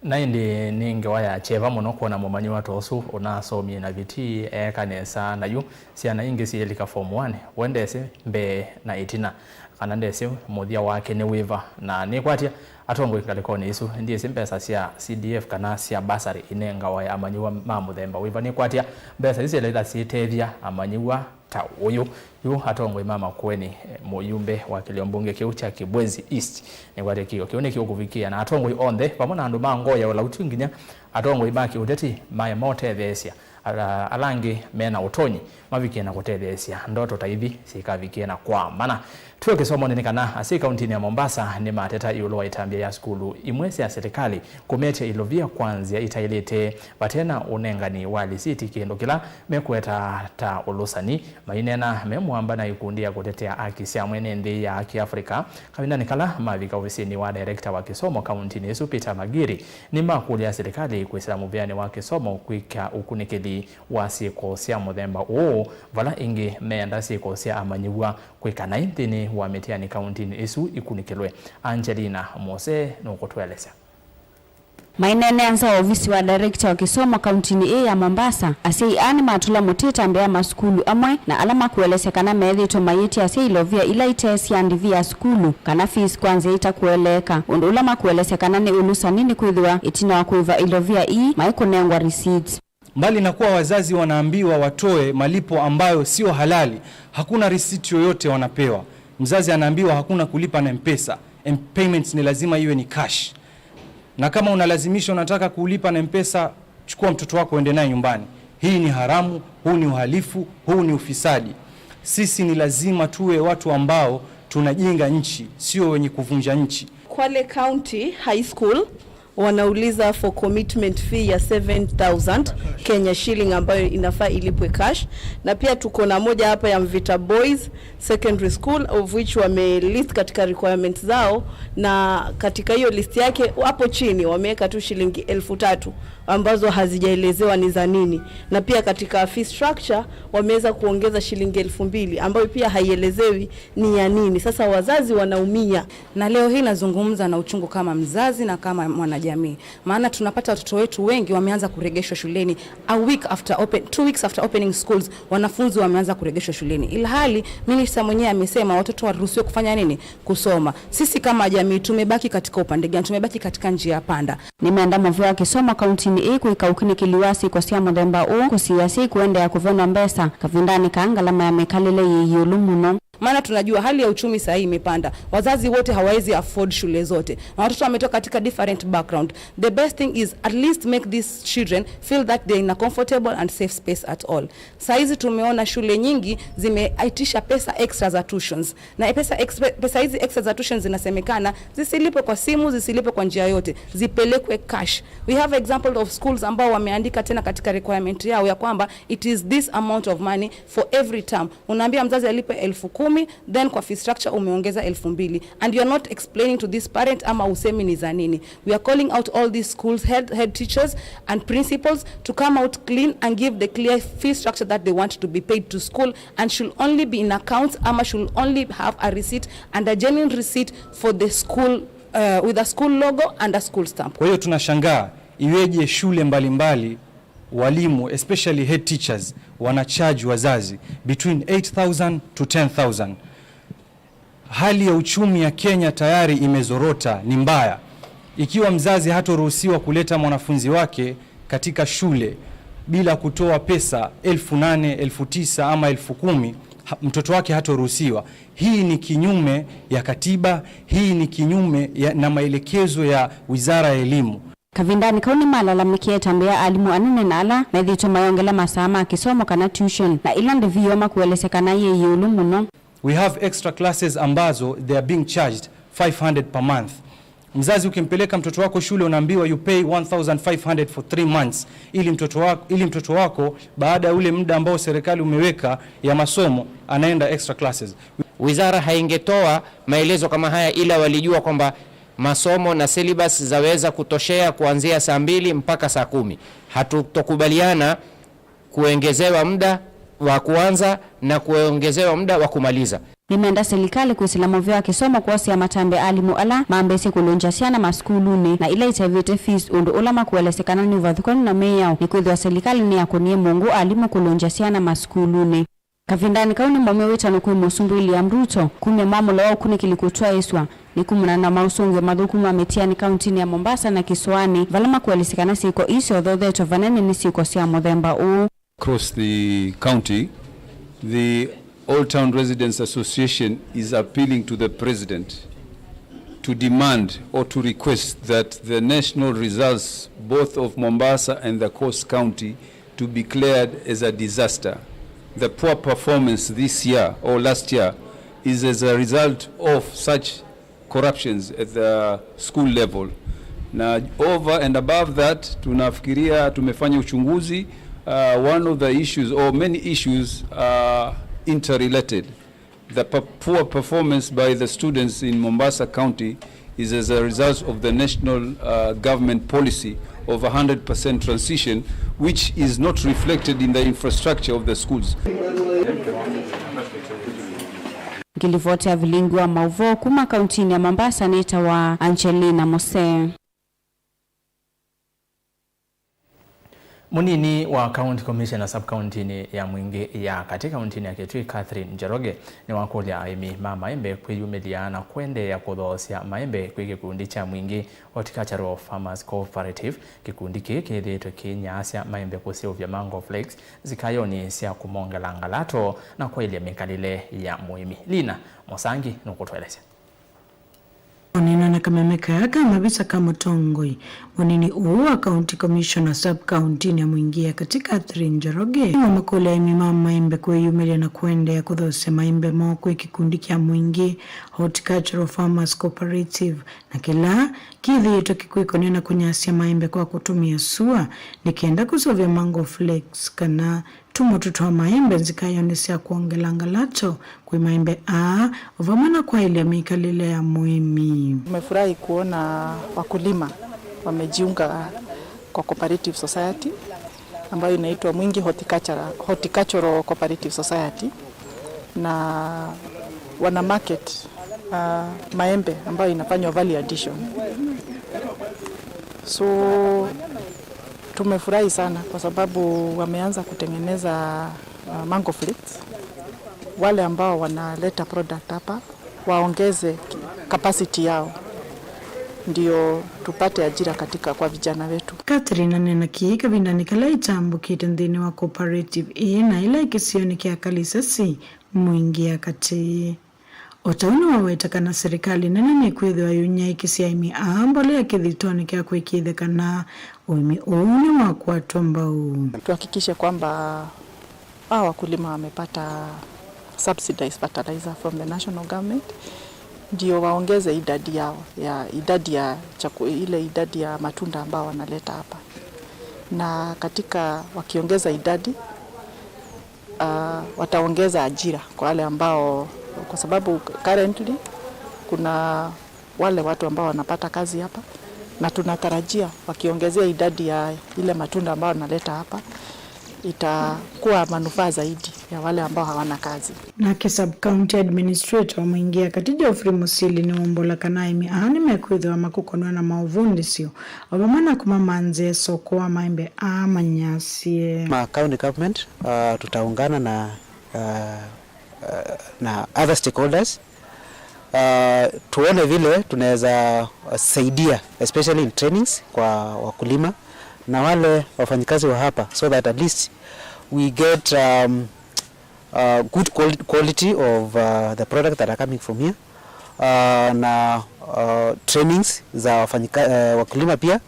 Na ĩndĩ nĩ ngewa ya kyeva mũno kwona mũmanyĩw'a ta ũsu ũnasomie na vitii eeka nesa, na yu syana ingĩ syĩlika form one, we ndesĩ mbee na ĩtina, kana ndesĩ mũthya wake nĩ wĩva. Na nĩkwatya atongoi ngalĩkonĩ ĩsu, ndyĩsĩ mbesa sya C D F kana sya bursary inengawa amanyĩw'a ma mũthemba wĩva. Nĩkwatya mbesa isu syĩlaitha syĩtethya amanyĩw'a ta ũyũ. Yu atongoi ma Makueni, eh, mũyumbe wa kĩlio mbunge kĩu kya Kibwezi East, nĩkwatya kĩio kĩu nĩkĩũkũvikĩa, na atongoi onthe vamwe na andũ ma ngoo ya ũlauti nginya atongoi ma kĩũteti maema ũtetheesya ala, ala angĩ me na ũtonyi mavikie na kũtetheesya ndoto ta ithi syĩkavikie na kwa mana. Twĩ kĩsomonĩ nĩ kana asyai kauntinĩ ya Mombasa nĩmateta ĩũlũ wa ĩtambya ya sukulu imwe sya silikalĩ kũmetya ilovia kwa nzĩa itaĩlĩte vate na ũnengani wa lisiti, kĩndũ kĩla mekweta ta ũlũsani, maineena me mũamba na ikundi ya kũtetea aki sya mwene nthĩ ya Kĩafrika, kavindanĩ kala mavika ovisinĩ wa director wa kĩsomo kauntinĩ ĩsu, Peter Magiri, nĩmakũlya silikalĩ kwĩsĩla mũvĩanĩ wa kĩsomo kwĩka ũkunĩkĩli wa syĩko sya mũthemba ũũ, vala ĩngĩ meenda syĩko sya amanyĩw'a kwĩka naĩ nthĩnĩ wa mĩtiani kauntinĩ ĩsu ikunĩkĩlwe. Angelina Mose nũkũtũelesya. Maineenea nza wa ovisi wa director wa kĩsomo kauntinĩ ĩĩ ya Mombasa, asyai aa nĩmatũla mũtĩ ĩtambya ya masukulu amwe na ala makũelesya kana meethĩĩtwe mayĩtya asyai ilovia ila ite sya ndivi ya sukulu kana fees kwa nzĩa itakũeleeka, ũndũ ũla makũelesya kana nĩ ũlũsani nĩkwĩthĩwa ĩtina wa kũĩva ilovia ii maikũnengwa receipts. Mbali na kuwa wazazi wanaambiwa watoe malipo ambayo sio halali, hakuna risiti yoyote wanapewa. Mzazi anaambiwa hakuna kulipa na M-Pesa. M-, payments ni lazima iwe ni cash. Na kama unalazimisha, unataka kulipa na M-Pesa, chukua mtoto wako uende naye nyumbani. Hii ni haramu, huu ni uhalifu, huu ni ufisadi. Sisi ni lazima tuwe watu ambao Tunajenga nchi, sio wenye kuvunja nchi. Kwale County High School wanauliza for commitment fee ya seven thousand Kenya shilling ambayo inafaa ilipwe cash, na pia tuko na moja hapa ya Mvita Boys Secondary School, of which wamelist katika requirements zao, na katika hiyo list yake hapo chini wameweka tu shilingi elfu tatu ambazo hazijaelezewa ni za nini, na pia katika fee structure wameweza kuongeza shilingi elfu mbili ambayo pia haielezewi ni ya nini. Sasa wazazi wanaumia. Na leo hii nazungumza na uchungu kama mzazi na kama mwanajamii, maana tunapata watoto wetu wengi wameanza kuregeshwa shuleni a week after open, two weeks after opening schools, wanafunzi wameanza kuregeshwa shuleni, ilhali minister mwenyewe amesema watoto waruhusiwe kufanya nini? Kusoma. Sisi kama jamii tumebaki katika upande gani? Tumebaki katika njia panda. Nĩmenda mũvea wa kĩsomo kauntinĩ ĩĩ kwĩka ũkunĩkĩli wa syĩko sya mũthemba ũũ kũsiĩĩa syai kũendeea kũvenwa mbesa kavindanĩ kaa ngalama ya mĩkalĩle yĩ ĩũlũ mũno. Maana tunajua hali ya uchumi saa hii imepanda. Wazazi wote hawawezi afford shule zote. Na watoto wametoka katika different background. The best thing is at least make these children feel that they are in a comfortable and safe space at all. Saa hizi tumeona shule nyingi zimeitisha pesa extra za tuitions. Na pesa extra, pesa hizi extra za tuitions zinasemekana zisilipwe kwa simu, zisilipwe kwa njia yote, zipelekwe cash. We have example of schools ambao wameandika tena katika requirement yao ya kwamba it is this amount of money for every term. Unaambia mzazi alipe elfu kumi, then kwa fee structure umeongeza elfu mbili, and you are not explaining to this parent ama usemi ni za nini. We are calling out all these schools, head, head teachers and principals to come out clean and give the clear fee structure that they want to be paid to school, and should only be in accounts ama should only have a receipt and a genuine receipt for the school, uh, with a school logo and a school stamp. Kwa hiyo tunashangaa iweje shule mbalimbali walimu, especially head teachers, wana charge wazazi between eight thousand to ten thousand. Hali ya uchumi ya Kenya tayari imezorota, ni mbaya. Ikiwa mzazi hatoruhusiwa kuleta mwanafunzi wake katika shule bila kutoa pesa elfu nane, elfu tisa ama elfu kumi, ha- mtoto wake hatoruhusiwa. Hii ni kinyume ya katiba, hii ni kinyume ya, na maelekezo ya Wizara ya Elimu. Kavindanĩ kau nĩmalalamĩkie ĩtambya ya alimũ anene na ala methĩĩtwe mayongela masaa ma kĩsomo kana tuition, na ĩla ndĩvi yoo makũelesya kana yĩ ĩũlũ mũno. We have extra classes ambazo they are being charged five hundred per month. Mzazi, ukimpeleka mtoto wako shule, unaambiwa you pay one thousand five hundred for three months, ili mtoto wako, ili mtoto wako baada ya ule muda ambao serikali umeweka ya masomo anaenda extra classes. Wizara haingetoa maelezo kama haya, ila walijua kwamba masomo na syllabus zaweza kutoshea kuanzia saa mbili mpaka saa kumi. Hatutokubaliana kuongezewa muda wa kuanza na kuongezewa muda wa kumaliza. Nĩmenda silikalĩ kwĩsĩla mũvea wa kĩsomo kwosea matambya alimũ ala mambĩĩsye kũlũngya syana masukulunĩ na ila itavĩte fees, ũndũ ũla makũelesya kana nĩ ũvathũkanu na mĩao, nĩkwĩthĩwa silikalĩ nĩyakũnie mũngũ alimũ kũlũngya syana masukulunĩ. Kavindanĩ kau nĩmaumya wĩtano kwĩ Mũsumbĩ William Ruto kumya mwamũlo wa ũkunĩkĩli kũtwaĩĩsw'a nĩ kumana na maũsũngĩo mathũku ma mĩtianĩ kauntinĩ ya Mombasa na kĩsũanĩ, vala makũelesya kana syĩko ii syothothetwe vanene nĩ syĩko sya mũthemba ũũ. Across the county, the Old Town Residents Association is appealing to the President to demand or to request that the national results, both of Mombasa and the Coast County, to be declared as a disaster. The poor performance this year or last year is as a result of such corruptions at the school level. Na over and above that, tunafikiria tumefanya uchunguzi. Uh, one of the issues or many issues are interrelated. The poor performance by the students in Mombasa County is as a result of the national government policy of a hundred percent transition, which is not reflected in the infrastructure of the schools. Ngilivoti ya vilingi wa mauvoo kuma kauntinĩ ya Mombasa nĩtawa Angelina Mose. Mũnini wa County Commissioner sub-county-nĩ ya Mwingĩ ya katĩ kauntinĩ ya Kitui, Catherine Njoroge, nĩwakũlya aĩmi ma maembe kwĩyumĩlya na kũendeea kũthoosya maembe kwĩ kĩkundi kya Mwingĩ Horticultural Farmers Cooperative. Kĩkundi kĩĩ kĩthĩĩtwe kĩinyaasya maembe kũseũvya Mango Flakes nzikayonĩ sya kũmongela ngalato na kwaĩlya mĩkalĩle ya mũĩmi. Lina Mũsangi nũkũtũelesya. Na kameme kaa ka mavisa ka mũtongoi, mũnini ũũ wa County Commissioner sub-county-inĩ ya Mwingi ya Katĩ, Catherine Njoroge, nĩwamakũlya aĩmi ma maembe kwĩyumĩlya na kũendeea kũthoosya maembe moo kwĩ kĩkundi kya Mwingi Horticultural Farmers Cooperative, na kĩla kĩthĩĩtwe kĩkwĩkony'a na kũnyasya maembe kwa kũtũmĩa sua nĩ kenda kũseũvya mango flakes kana tũmũtũ twa maembe nzikaĩonĩ sya kwongela ngalato kwĩ maembe aa, o vamwe na kwaĩlya mĩkalĩle ya mũĩmi. Tumefurahi kuona wakulima wamejiunga kwa cooperative society ambayo inaitwa Mwingi Horticultural, Horticultural Cooperative Society, na wana market, uh, maembe ambayo inafanywa value addition. So tumefurahi sana kwa sababu wameanza kutengeneza, uh, mango flakes. Wale ambao wanaleta product hapa waongeze capacity yao, ndio tupate ajira katika kwa vijana wetu. Catherine aneena kĩĩ kavindanĩ kala ĩtambũkĩte nthĩnĩ wa cooperative ĩĩ na ĩla ĩ kĩsionĩ kya Kalisesi, Mwingi ya Katĩ. O ta ũu nĩwaweta kana serikali nene nĩkwĩthĩwa yũnyaĩĩkĩsya aĩmi aa mbolea kĩthitonĩ kya kũĩkĩĩthya kana ũĩmi ũũ nĩwakwatwa mbau. Tuhakikishe kwamba hawa wakulima wamepata subsidized fertilizer from the national government, ndio waongeze idadi yao, ya idadi ya chaku-, ile idadi ya matunda ambao wanaleta hapa. Na katika wakiongeza idadi, uh, wataongeza ajira kwa wale ambao, kwa sababu currently kuna wale watu ambao wanapata kazi hapa, na tunatarajia wakiongezea idadi ya ile matunda ambao wanaleta hapa, itakuwa manufaa zaidi ya wale ambao hawana kazi. Nake sub-county administrator wa Mwingi ya Katĩ, Geoffrey Musili, nĩwombola kana aĩmi aa nĩmekwĩthĩwa makũkonw'a na maũvundĩsyo o vamwe na kũmamanthĩa soko wa maembe aa manyasye. Ma county government, uh, tutaungana na, uh, uh, na other stakeholders, uh, tuone vile tunaweza saidia, especially in trainings kwa wakulima na wale wafanyikazi wa hapa, so that at least we get, um, uh, good quali-, quality of, uh, the product that are coming from here. Uh, na, uh, trainings za wafanyika-, uh, wakulima pia.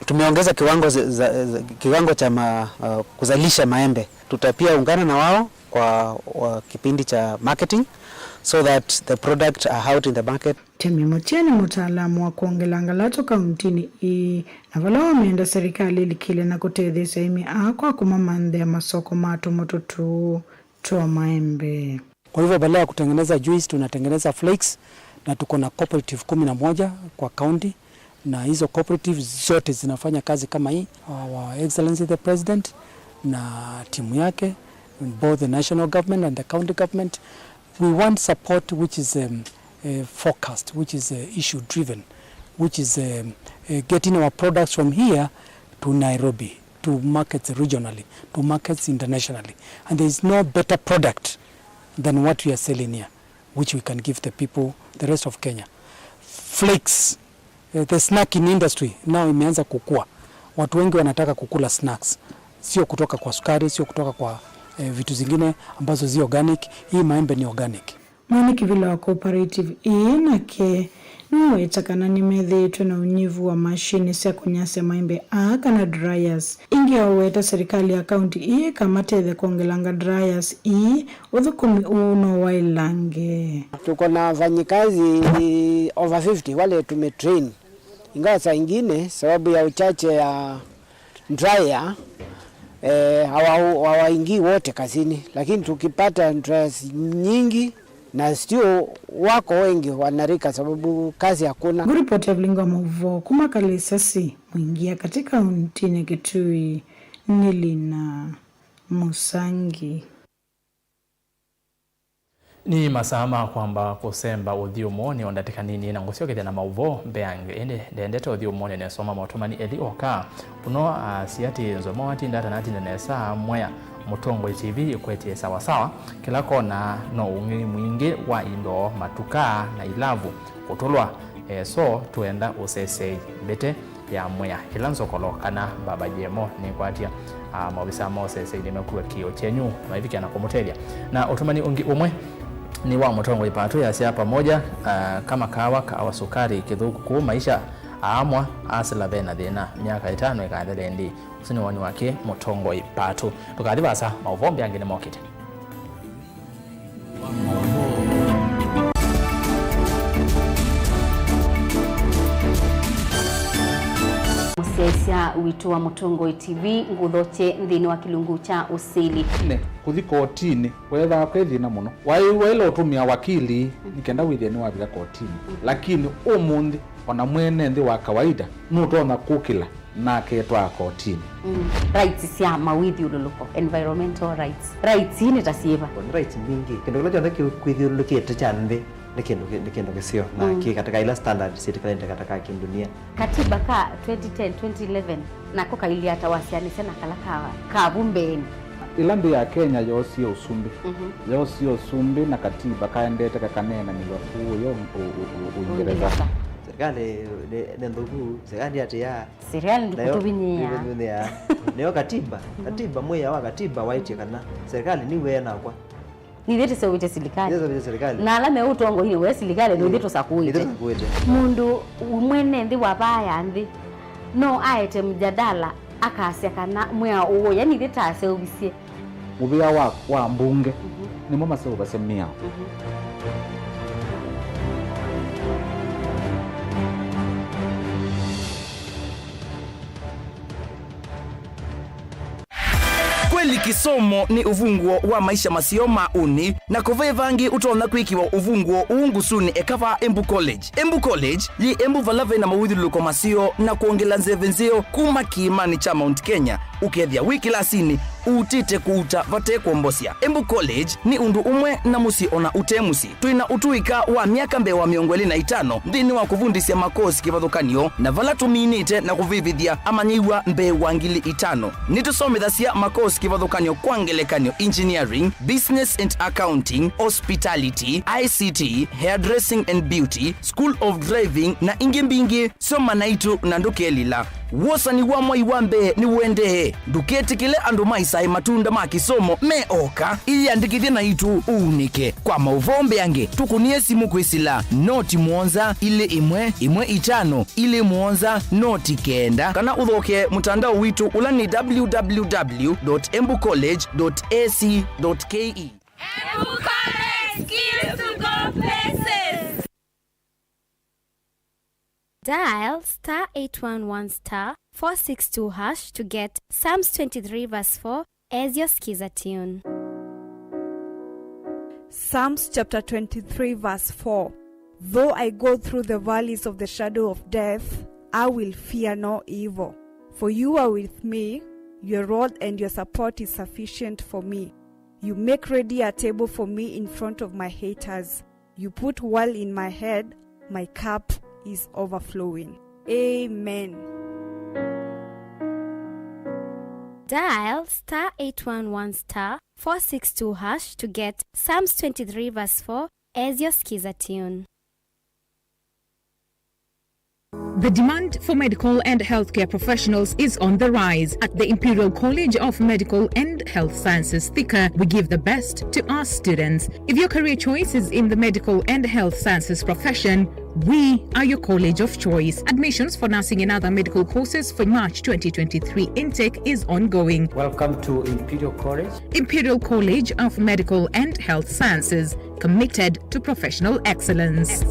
Tumeongeza kiwango za, za, za, kiwango cha ma-, uh, kuzalisha maembe. Tutapia ungana na wao kwa, wa kipindi cha marketing so that the product are out in the market. Temi Mutie nĩ mũtaalamu wa kwongela ngalato kauntinĩ ĩĩ, na vala wameenda serikali ĩlikĩle na kũtetheesya aĩmi aa kwa kũmamanthĩa masoko ma tũmũtũ tũũ twa maembe. Kwa hivyo badala ya kutengeneza juice, tunatengeneza flakes, na tuko na cooperative kumi na moja kwa county, na hizo cooperative zote zinafanya kazi kama hii. Our Excellency the President na timu yake, both the national government and the county government, we want support which is, um, uh, focused, which is, uh, issue driven, which is, um, uh, getting our products from here to Nairobi, to markets regionally, to markets internationally. And there is no better product than what we are selling here, which we can give the people, the rest of Kenya. Flakes, eh, the snacking industry now imeanza kukua. Watu wengi wanataka kukula snacks. Sio kutoka kwa sukari, sio kutoka kwa, eh, vitu zingine ambazo zi organic. Hii maembe ni organic. Mwene kĩvĩla wa cooperative ĩĩ nake nĩwaweta kana nĩmethĩĩtwe na ũnyivu wa mashini sya kũnyasya maembe aa kana dryers. Ĩngĩ aweta serikali ya kaunti ĩĩ ĩkamatethya kwongelanga dryers ii, ũthũkũmi ũũ no waĩlange. Tuko na wafanyikazi over fifty wale tumetrain, ingawa saa ingine sababu ya uchache ya dryer, eh, hawa-, hawaingii wote kazini, lakini tukipata dryers nyingi na still wako wengi wanarika sababu kazi hakuna. Ngũripoti ya Vilingi wa Mauvoo kuma Kalĩsesi, Mwingi ya Katĩ kauntinĩ Kitui, nĩ Lina Musangi. Nĩ masaa ma kwamba kũsemba ũthyũmũonĩ o ndatĩka nini na ngũsyokethya na maũvoo mbeange. Ĩndĩ ndendete ũthyũmũonĩ nesoma maũtũmani elĩ oka. Mũno aasya atĩ, nzomo watinda atanatinda nesa mwea. Mũtongoi T V ĩkwetye sawasawa, kĩla kona no ũng'ei mwingĩ wa indo, matuka na ilavu kũtũlwa. Eh, so tũenda ũsesei mbete ya mwĩa ĩla nzokolo kana mbamba yemo nĩkwatya, ah, maovisa ma ũsesei nĩmekuwe kĩo kyenyu maivikĩa na kũmũtethya. Na ũtũmani ũngĩ ũmwe, Nĩ wa mũtongoi Patu yasya pamoja, ah, kama kahawa, kahawa sukari, kĩthũku kũu maisha, aamwa, asĩla ve na thĩna, myaka ĩtano ĩkathele ĩndĩ. Ũsu nĩ woni wake mũtongoi Patu. Ndũkathi vaasa, maũvoo mbĩ angĩ nĩmokĩte. Mũsyaĩĩsya witũ wa Mũtongoi T V, ngũthokye nthĩnĩ wa kĩlungu kya ũsili. Nĩ kũthi kotinĩ weethaa kwĩ thĩna mũno. Waĩ-, waĩle ũtũmĩa wakili nĩ kenda wĩthĩe nĩwavika kotinĩ. Lakini ũmũnthĩ, ona mwene nthĩ wa kawaida nũtonya kũkĩla na aketwaa kotinĩ. Mm. Rights sya mawĩthyũlũlũko, environmental rights. Rights ii nĩ ta syĩva? Nĩ rights mbingĩ. Kĩndũ kĩla kyonthe kĩkwĩthyũlũlũkĩte kya nthĩ nĩ kĩndũ kĩ-, nĩ kĩndũ kĩseo na kĩ kataka ila standard syĩtĩkanĩte kataka kĩndunia. Katiba ka twenty ten, twenty eleven, nako kailyĩ ata wasyaanĩsya na kala ka, ka vu mbeenĩ? Ĩla nthĩ ya Kenya yoosie ũsumbĩ, yoosie ũsumbĩ na katiba kaendete kakaneenanĩw'a kũũya ũ-, ũ-, ũ-, Ũingereza. Ũingereza. Serikali nĩ, nĩ nthũku, serikali ndĩatĩĩaa. Serikali ndĩkũtũvinyĩĩa. Nayo nĩyo katiba. Katiba, mwĩao wa katiba waĩtye kana serikali nĩw'e nakwa. Nithyĩ tũseũvĩtye silikalĩ. Nithyĩ tũseũvĩtye silikalĩ. Na ala me ũtongoinĩ we silikalĩ, nithyĩ tũsakũĩte. Nithyĩ tũsakũĩte. Mũndũ mwene nthĩ wa vaa ya nthĩ no aete mjadala akasya kana mwĩao ũũ, yani ithyĩ taseũvisye. Mũvĩa wa, wa mbunge nĩmo maseũvasya mĩao. Kweli kĩsomo nĩ ũvunguo wa maisha maseo ma ũnĩ, na kũve vangĩ ũtonya kwĩkĩwa ũvunguo ũũ ngusunĩ eka vaa Embu College. Embu College yĩ Embu vala vena mawĩthyũlũlũko maseo na kwongela nzeve nzeo kuma kĩĩmanĩ kya Mount Kenya, ũkethĩa wĩ kĩlasinĩ ũutĩte kũuta vate kwombosya. Embu College nĩ ũndũ ũmwe na mũsyĩ ona ũte mũsyĩ. Twĩ na ũtũĩka wa myaka mbee wa mĩongo ĩlĩ na itano nthĩnĩ wa kũvundĩsya makosi kĩvathũkany'o, na vala tũminĩte na kũvĩvĩthya amanyĩw'a mbee wa ngili itano. Nĩtũsomethasya makosi kĩvathũkany'o, kwa ngelekany'o, engineering, business and accounting, hospitality, I C T, hairdressing and beauty, school of driving, na ingĩ mbingĩ. Soma naitũ na ndũkelila. Wosani wa mwai wa mbee nĩũendee. Ndũketĩkĩle andũ maisae matunda ma kĩsomo me oka. Ĩyĩandĩkĩthye naitũ ũunĩke. Kwa maũvoo mbeange, tũkũnĩe simũ kwĩsĩla noti mũonza ilĩ ĩmwe ĩmwe itano ilĩ mũonza noti kenda, kana ũthokee mũtandao witũ ũla nĩ w w w dot embu college dot a c dot k e. Embu College, skills to go places. Dial star eight one one star four six two hash to get Psalms twenty-three verse four as your skiza tune. Psalms chapter twenty-three verse four. Though I go through the valleys of the shadow of death, I will fear no evil. For you are with me, your rod and your support is sufficient for me. You make ready a table for me in front of my haters. You put oil in my head, my cup is overflowing. Amen. Dial star eight one one star four six two hash to get Psalms twenty-three verse four as your skiza tune. The demand for medical and healthcare professionals is on the rise. At the Imperial College of Medical and Health Sciences, Thika, we give the best to our students. If your career choice is in the medical and health sciences profession, we are your college of choice. Admissions for nursing and other medical courses for March twenty twenty-three intake is ongoing. Welcome to Imperial College. Imperial College of Medical and Health Sciences, committed to professional excellence.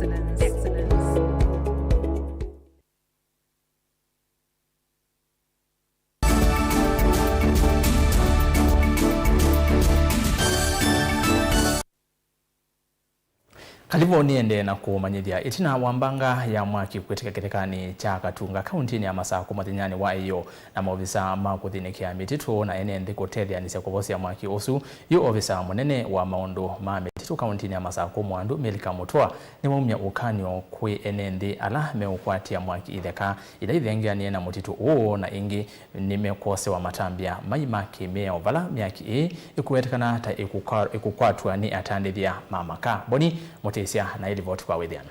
Kalivũ nĩendee na kũmanyĩthya. Ĩtina wa mbanga ya mwaki kwĩtĩka kĩthekanĩ kya Katunga, kauntinĩ ya Masakũ mũthenyanĩ wa ĩyoo, na maovisa ma kũthĩnĩkĩa mĩtitũ na ene nthĩ kũtetheanĩsya kũvosya mwaki ũsu, yu ovisa mũnene wa maũndũ ma mĩtitũ kauntinĩ ya Masakũ Mwandu, Milka Mũtũa, nĩwaumya ũkany'o kwĩ ene nthĩ ala meũkwatĩa mwaki itheka ila ithengeanĩe na mũtitũ ũũ, na ĩngĩ nĩmekwosewa matambya mai ma kĩmĩao vala myaki ĩĩ ĩkũwetekana ta ĩkũkwa-, ĩkũkwatw'a nĩ atandĩthya ma makaa. Boni Mũtĩsya na ĩlivoti kwa wĩthĩano.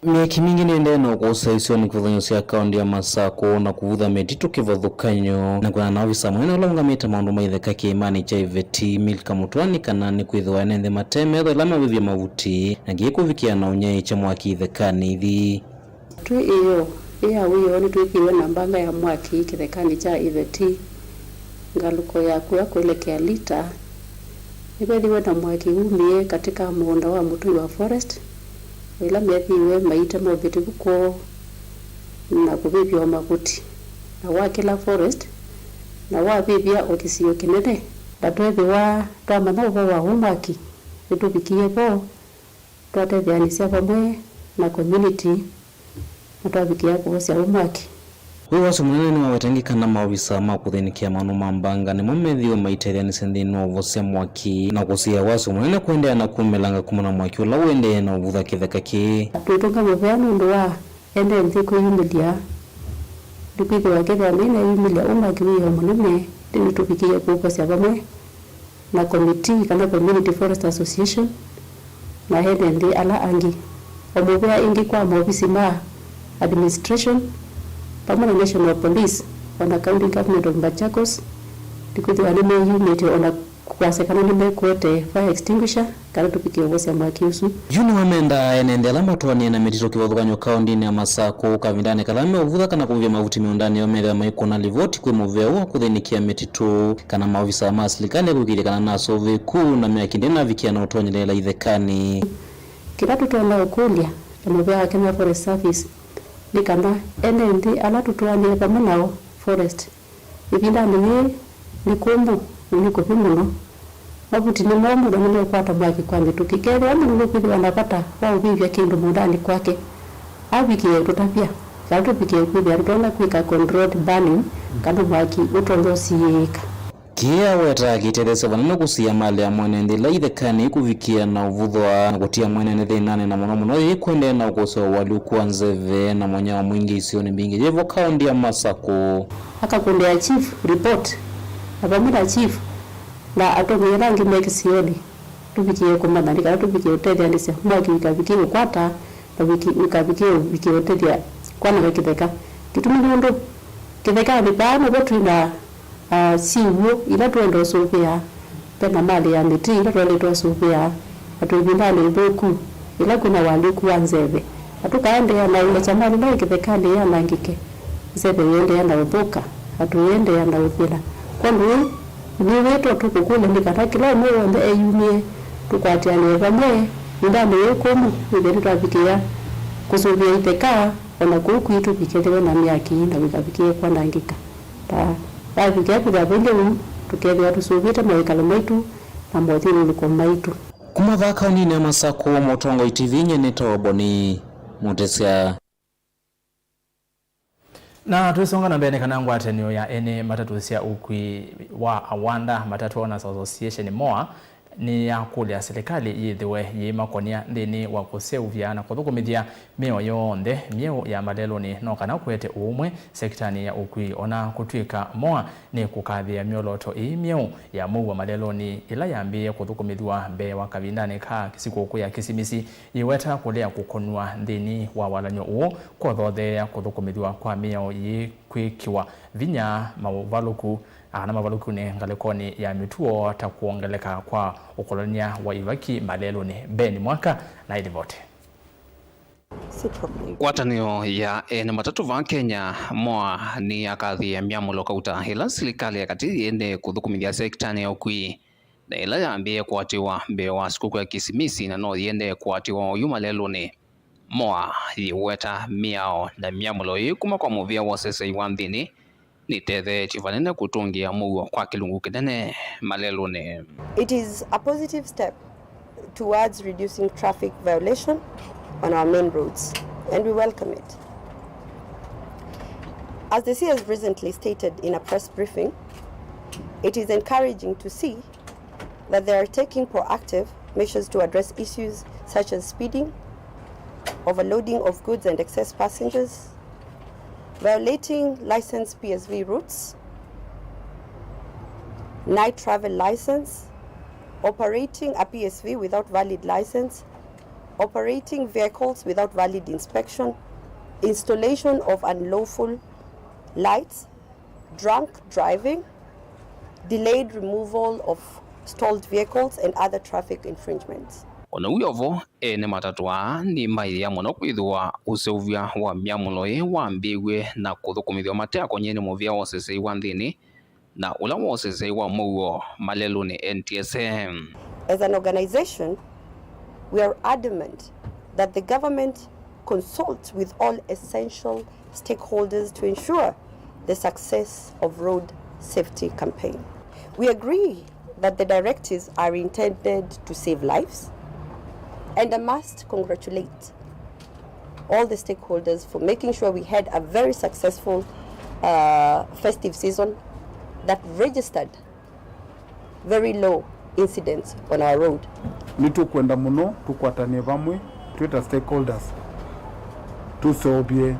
Myaki mingĩ nĩendee na ũkũsa isionĩ kĩvathũkany'o sya kaũntĩ ya Masakũ na kũvutha mĩtitũ kĩvathũkany'o, na kwĩana na ovisa mũnene ũla ũngamĩte maũndũ ma itheka kĩĩmanĩ kya Iveti, Milka Mũtũa, nĩ kana nĩkwĩthĩwa ene nthĩ mate metho ĩla mavĩvya mavuti na kĩĩ kũvikĩa na ũnyaĩĩkya mwaki ithekanĩ ithi. Twĩ ĩyoo, ĩ ya wĩoo nĩtwĩkĩiwe na mbanga ya mwaki kĩthekanĩ kya Iveti, ngalũko ya kũya kwelekea Lita. Nĩvethiwe na mwaki wumie katĩ ka mũũnda wa mũtũi wa Forest, o ĩla methiwe maitema ũvĩtĩvu kwoo na kũvĩvya o mavuti, na wakĩla Forest, na wavĩvya o kĩsio kĩnene. Na tweethĩwa twamanya ũvoo wa ũũ mwaki, nĩtũvikie vo, twatetheanĩsya vamwe na community na twavikĩa kũvosya ũũ mwaki. Wĩ wasyo mũnene nĩwawetangĩka na maovisa ma kũthĩnĩkĩa maũndũ ma mbanga nĩmo methiwe maitetheanĩsya nthĩnĩ wa ũvosya mwaki na kũsiĩĩa wasyo mũnene kũendeea na kumĩlanga kumana na mwaki ũla ũendee na ũvutha kĩtheka kĩĩ. Twĩtũnga mũvea nũndũ wa ene nthĩ kwĩyumĩlya, nĩkwĩthĩwa kethĩwa mainaĩyumĩlya ũũ mwaki wĩ o mũnene, nĩtũvikĩie kũvosya vamwe na komitii kana Community Forest Association na ene nthĩ ala angĩ. O mũvea ĩngĩ kwa maovisi ma administration vamwe na National Police o na County Government of Machakos, nĩkwĩthĩwa nĩmeyumĩtye o na kwasya kana nĩmekũete fire extinguisher kana tũvikĩe ũvosya mwaki ũsu. Yu nĩwamendaa ene nthĩ ala matwaanie na mĩtitũ kĩvathũkany'o kaũntĩnĩ ya Masakũ kavindanĩ kala meũvutha kana kũvĩvya mavuti mĩũndanĩ yoo methĩwa maikũna livoti kwĩ mũvea ũũ wa kũthĩnĩkĩa mĩtitũ kana maovisa ma silikalĩ kũĩkĩĩthya kana nasũvĩku na myaki ndĩnavikĩa na ũtonyeleela ithekanĩ. Kĩla tũtonya ũkũlya ta mũvea wa Kenya Forest Service nĩ kana ene nthĩ ala tũtwaanie vamwe nao Forest ĩvindanĩ yĩĩ nĩ kũmũ na nĩ kũvyũ mũno. Mavuti nĩ momũ na nĩmeũkwata mwaki kwa mĩtũkĩ. Kethĩwa mũndũ nũkwĩthĩwa na vata wa ũvĩvya kĩndũ mũũndanĩ kwake, avikĩe tũtavya, kana tũvikĩe kwĩthĩa tũtonya kwĩka controlled burning kana mwaki ũtonya ũsiĩĩka. Kĩĩ awetaa kĩtetheesya vanene kũsiĩĩa malĩ ya mwene nthĩ ila ithekanĩ kũvikĩa na ũvuthwa na kũtia mwene nthĩ thĩnanĩ, na mũno mũno yĩĩ kũendee na ũkũsĩ wa ũalyũku wa nzeve na mũnyao mwingĩ isionĩ mbingĩ yĩvo kaũntĩ ya Masakũ. Akakũndĩa chief report, na vamwe na chief na atongoi ala angĩ me kĩsionĩ, tũvikĩe kũmanya nĩ kana tũvikĩe ũtetheanĩsya mwaki wĩkavikĩe ũkwata na wĩki-, wĩkavikĩe ũvikĩe ũtethya kwananga kĩtheka. Kĩtumi nĩ ũndũ kĩthekanĩ vaa nĩvo twĩ na, ah, syĩw'ũ ila twenda ũsũvĩa, ve na malĩ ya mĩtĩ ila twaĩlĩte ũsũvĩa, na twĩ ĩvindanĩ ĩthũku ĩla kwĩ na ũalyũku wa nzeve, na tũkaendeea na ũlekya malĩ ĩla ĩ kĩthekanĩ yanangĩke, nzeve ĩendeea na ũthũka, na tũiendeea na ũthĩna. Kwondũ ũu, nĩ wĩto tũkũkũlya nĩ kana kĩla ũmwe w'onthe eyumĩe, tũkwatĩanĩe vamwe ĩvindanĩ yĩĩ kũmũ, nĩthĩwe nĩtwavikĩa kũsũvĩa itheka, o na kũu kwitũ vikethĩwe na myaki na wĩkavikĩe kwanangĩka. Ta vavikĩa kwĩthĩwa vailye ũu, tũkethĩwa tũsũvĩte mawĩkalo maitũ na mothyũlũlũko maitũ. Kuma vaa kaũntĩnĩ ya Masakũ, Mũtongoi T V, nyie nĩtawa Boni Mũtĩsya. Na twĩsonga na mbee, nĩ kana ngwatanĩo ya ene matatũ sya ũkui wa Awanda Matatũ Owners Association, MOA, nĩyakũlya silikalĩ yĩthĩwe yĩimakonia nthĩnĩ wa kũseũvya na kũthũkũmĩthya mĩao yonthe myeũ ya malelũnĩ, no kana kũete ũũmwe sekitanĩ ya ũkui. O na kũtw'ĩka MOA nĩkũkathĩĩa myolooto ĩĩ myeũ ya mũuo malelũnĩ ĩla yambĩĩe kũthũkũmĩthw'a mbee wa kavindanĩ ka sikũkũ ya Kĩsimisi, yĩweta kũlea kũkonw'a nthĩnĩ wa walany'o ũũ kũthootheea kũthũkũmĩthw'a kwa mĩao yĩĩ kwĩkĩwa vinya maũvalũku, kana mavalũkunĩ ngalĩkonĩ ya mĩtuo, ta kwongeleka kwa ũkolany'a wa ivaki malelũnĩ. Ben Mwaka na ĩlivoti. Ngwatanĩo ya ene matatũ vaa Kenya, MOA, nĩyakathĩĩa myamũlo kauta ĩla silikalĩ ya katĩ yĩendee kũthũkũmĩthya sekitanĩ ya ũkui, na ĩla yambĩĩe kũatĩwa mbee wa sikũkũ ya Kĩsimisi na no yĩendee kũatĩwa oyu malelũnĩ. MOA yĩweta mĩao na myamũlo ĩĩ kuma kwa mũvĩa wa ũseseĩ wa nthĩnĩ nĩtetheetye vanene kũtũngĩa mũuo kwa kĩlungu kĩnene malelũnĩ. It is a positive step towards reducing traffic violation on our main roads, and we welcome it. As the C A has recently stated in a press briefing, it is encouraging to see that they are taking proactive measures to address issues such as speeding, overloading of goods and excess passengers, violating licensed P S V routes, night travel license, operating a P S V without valid license, Operating vehicles without valid inspection, installation of unlawful lights, drunk driving, delayed removal of stalled vehicles, and other traffic infringements. O na wĩ o vo, ene matatũ aa nĩmaĩĩa mũno kwĩthĩwa ũseũvya wa myamũlo ĩĩ wambĩĩw'e na kũthũkũmĩthw'a mate akony'e nĩ mũvĩa wa ũseseĩ wa nthĩnĩ na ũla wa ũseseĩ wa mũuo malelũnĩ, N T S A. As an organization, we are adamant that the government consult with all essential stakeholders to ensure the success of road safety campaign. We agree that the directives are intended to save lives, and I must congratulate all the stakeholders for making sure we had a very successful, uh, festive season that registered very low incidents on our road. Nĩtũkwenda mũno tũkwatanĩe vamwe twĩ ta stakeholders, tũseũvye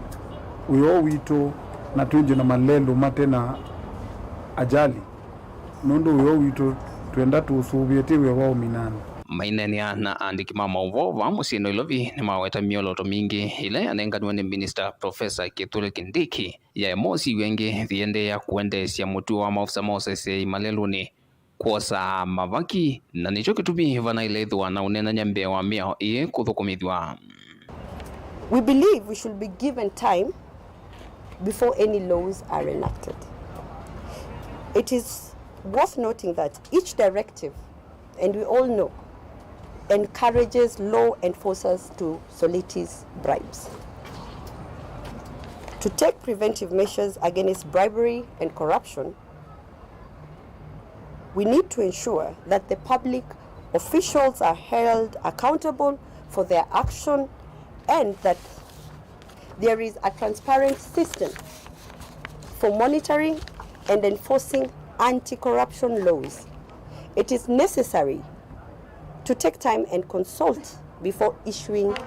wĩa witũ na twĩnzye na malelũ mate na ajali, nũndũ wĩa witũ twenda tũũsũvĩe, ti wĩa wa ũminani. Maineenea na aandĩki ma maũvoo vaa mũsyĩ Nairobi, nĩmaweta myolooto mingĩ ĩla yanenganiwe nĩ Minister Professor Kithure Kindiki ya ĩmwe ũsiw'e ĩngĩ yĩendeea kũendeesya mũtuo wa maofisa ma ũseseĩ malelũnĩ kwosaa mavaki, na nĩkyo kĩtumi vanaĩle ĩthĩwa na ũneenany'a mbee wa mĩao ĩĩ kũthũkũmĩthw'a. We believe we should be given time before any laws are enacted. It is worth noting that each directive, and we all know, encourages law enforcers to solicit bribes. To take preventive measures against bribery and corruption, we need to ensure that the public officials are held accountable for their action and that there is a transparent system for monitoring and enforcing anti-corruption laws. It is necessary to take time and consult before issuing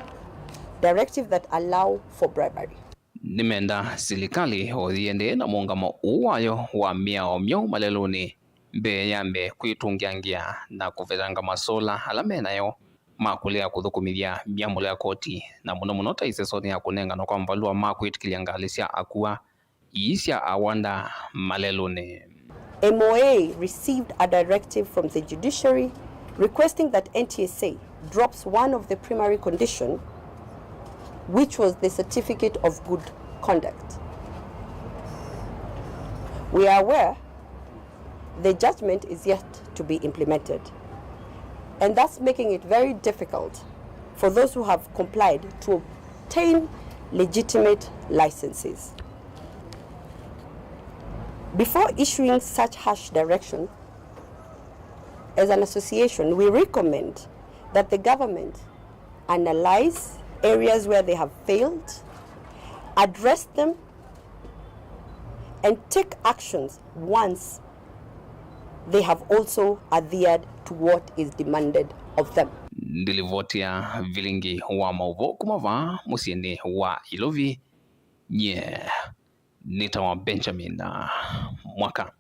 directives that allow for bribery. Nĩmenda silikalĩ o yĩendee na mũũngamo ũũ wayo wa mĩao myeũ malelũnĩ mbee yambe kwĩtũngĩangĩa na kũvetanga masola ala me nayo ma kũlea kũthũkũmĩthya myamũlo ya koti, na mũno mũno ta ĩsesonĩ ya kũnenganwa kwa mavalũa ma kwĩtĩkĩlya ngalĩ sya akua, ii sya awanda malelũnĩ. M O A received a directive from the judiciary requesting that N T S A drops one of the primary condition, which was the certificate of good conduct. We are aware the judgment is yet to be implemented, and thus making it very difficult for those who have complied to obtain legitimate licenses. Before issuing such harsh direction, as an association, we recommend that the government analyze areas where they have failed, address them, and take actions once they have also adhered to what is demanded of them. Ndilivoti ya vilingi wa maũvoo kuma vaa mũsyĩnĩ wa Ilovi, nyie nĩtawa Benjamin Mwaka.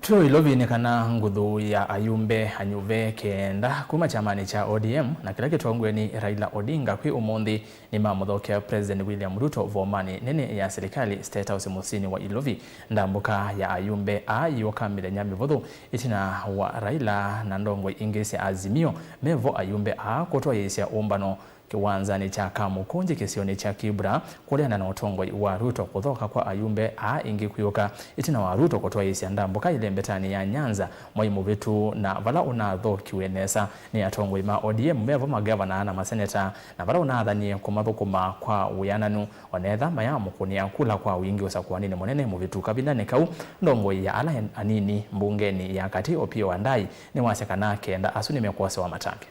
Twĩ Ilovi nĩ kana nguthu ya ayumbe anyuve kenda kuma kyamanĩ kya O D M na kĩla kĩtongoew'e nĩ Raila Odinga kwĩ ũmũnthĩ nĩmamũthokea President William Ruto vomanĩ nene ya silikalĩ, State House, mũsyĩnĩ wa Ilovi. Ndambũka ya ayumbe aa yĩũka mĩthenya mĩvũthũ ĩtina wa Raila na ndongoi ingĩ sya Azimio me vo ayumbe aa kũtwaĩĩsya ũmbano kĩwanzanĩ kya Kamũkũnjĩ kĩsionĩ kya Kibra, kũleana na ũtongoi wa Ruto. Kũthoka kwa ayumbe aa ĩngĩ kwĩũka ĩtina wa Ruto kũtwaĩĩsya ndambũka ĩlembetanĩ ya Nyanza mwai mũvĩtu, na vala ũnathokiw'e nesa nĩ atongoi ma O D M, me vo magavana na maseneta, na vala ũnathanie kũmathũkũma kwa wĩananu, onetha mayamũkũnĩa kula kwa wingĩ ũsakũanĩnĩ mũnene mũvĩtu. Kavindanĩ kau, ndongoi ya ala anini mbungenĩ ya katĩ, Opiyo Wandayi, nĩwasya kana kenda asu nĩmekwosewa matange.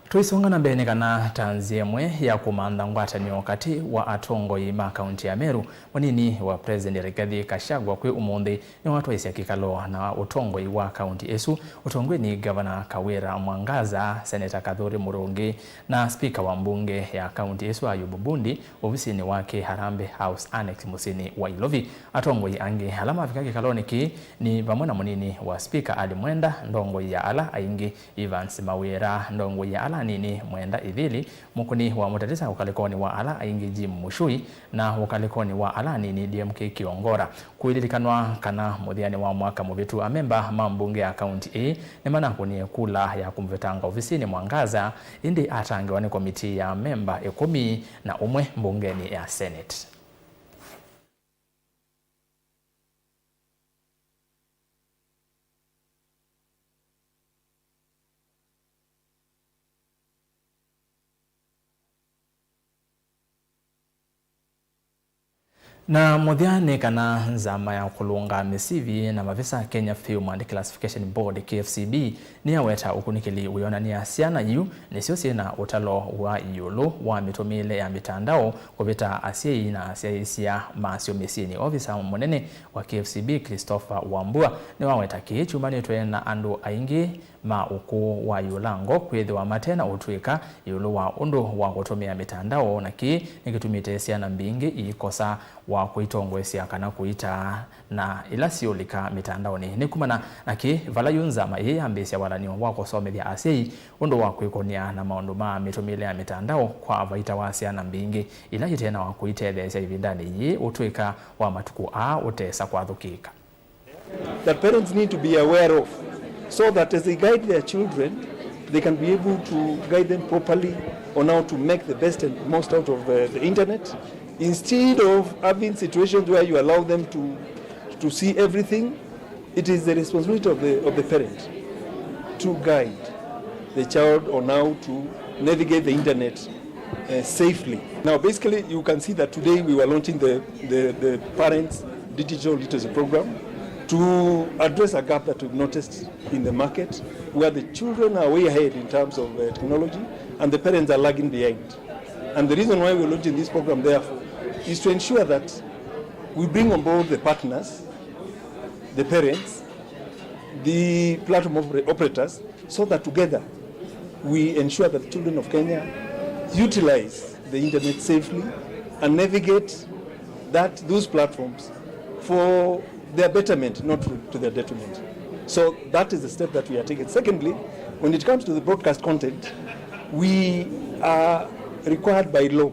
Tũisonga na mbee, nĩ kana ta nzĩa ĩmwe ya kũmantha ngwatanĩo katĩ wa atongoi ma kaunti ya Meru, mũnini wa President Rigathi Gachagua kwĩ ũmũnthĩ nĩwatwaĩsya kĩkalo na ũtongoi wa kaunti ĩsu, ũtongoew'e nĩ Ngavana Kawira Mwangaza, Seneta Kathuri Murungi, na spika wa mbunge ya kaunti ĩsu Ayubu Bundi, ovisinĩ wake Harambee House Annex mũsyĩnĩ wa Ilovi. Atongoi angĩ ala mavika kĩkalonĩ kĩĩ nĩ vamwe na mũnini wa spika Ali Mwenda, ndongoi ya ala aingĩ Evans Mawira, ndongoi ya ala anini Mwenda Ithili, mũkũni wa mũtatĩsa ũkalĩkonĩ wa ala aingĩ Jim Muchui, na ũkalĩkonĩ wa ala anini D M K Kiongora. Kũililikanwa kana mũthyanĩ wa mwaka mũvĩtu, amemba ma mbunge ya kaunti ĩĩ nĩmanakũnie kula ya kũmũvetanga ovisinĩ Mwangaza, ĩndĩ atangĩwa nĩ komitii ya amemba ĩkũmi na ũmwe mbungenĩ ya Senate. Na mũthya nĩ kana nzama ya kũlũnga mĩsivi na mavisa, Kenya Film and Classification Board, K F C B, nĩyaweta ũkunĩkĩli wĩonany'a syana iu nĩsyo syĩ na ũtalo wa ĩũlũ wa mĩtũmĩĩle ya mĩtandao kũvĩta asyai na asyaĩĩsya masyo mĩsyĩnĩ. Ovisa mũnene wa K F C B, Christopher Wambua, nĩwaweta kĩĩ kyumanĩtwe na andũ aingĩ ma ũkũũ wa ĩũlango kwĩthĩwa mate na ũtw'ĩka ĩũlũ wa ũndũ wa kũtũmĩa mĩtandao, na kĩĩ nĩkĩtumĩte syana mbingĩ iikosa wa kwĩtongoesya kana kũitaa na ila siũlika mĩtandaonĩ. Nĩ kumana na kĩĩ, vala yu nzama ĩĩ yambĩĩsya walan'yo wa kũsomethya asyai ũndũ wa kwĩkũnĩa na maũndũ ma mĩtũmĩĩle ya mĩtandao kwa vaita wa syana mbingĩ ila ite na wa kũitetheesya ĩvindanĩ yĩĩ ũtw'ĩka wa matukũ aa ũtesa kwathũkĩka. That parents need to be aware of, so that as they guide their children, they can be able to guide them properly on how to make the best and most out of the, the internet, instead of having situations where you allow them to, to see everything. It is the responsibility of the, of the parent to guide the child on how to navigate the internet uh, safely. Now, basically, you can see that today we were launching the, the, the Parents Digital Literacy Program to address a gap that we've noticed in the market, where the children are way ahead in terms of uh, technology, and the parents are lagging behind. And the reason why we're launching this program, therefore, is to ensure that we bring on board the partners, the parents, the platform oper- operators, so that together we ensure that children of Kenya utilize the internet safely and navigate that, those platforms for their betterment, not to, to their detriment. So that is the step that we are taking. Secondly, when it comes to the broadcast content, we are required by law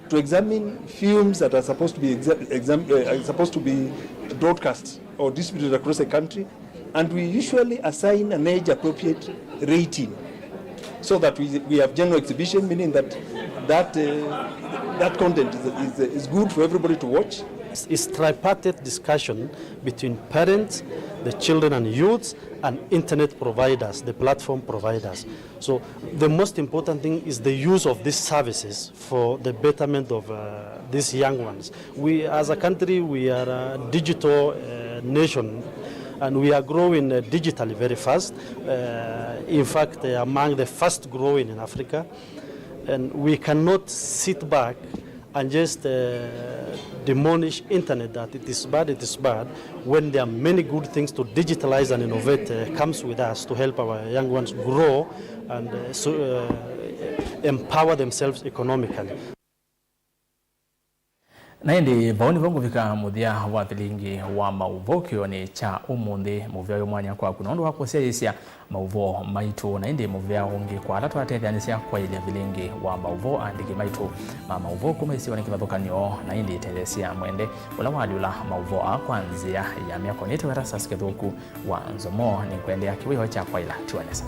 to examine films that are supposed to be exa- exam- uh, are supposed to be broadcast or distributed across the country, and we usually assign an age-appropriate rating so that we, we have general exhibition, meaning that that, uh, that content is, is, is good for everybody to watch. It's tripartite discussion between parents, the children and youths, and internet providers, the platform providers. So the most important thing is the use of these services for the betterment of uh, these young ones. We, as a country, we are a digital uh, nation, and we are growing uh, digitally very fast. Uh, in fact, uh, among the fast growing in Africa, and we cannot sit back and just uh, demolish internet that it is bad, it is bad, when there are many good things to digitalize and innovate uh, comes with us to help our young ones grow and uh, so, uh, empower themselves economically. Na ĩndĩ vau nĩvo ngũvika mũthya wa vilingi wa maũvoo kĩonĩ kya ũmũnthĩ. Mũvea wĩ mwanya kwaku nũndũ wa kũsyaĩĩsya maũvoo maitũ, na ĩndĩ mũvea ũngĩ kwa ala twatetheanĩsya kwaĩlya vilingi wa maũvoo, aandĩki maitũ ma maũvoo kuma isiwanĩ kĩvathũkany'o, na ĩndĩ ĩtetheesya mwende ũla walyũla maũvoo aa kwa nzĩa ya myako. Nĩtawa Erastus Kĩthũku wa Nzomo, nĩngwendea kĩwĩoo kya kwaĩla. Tiwa nesa.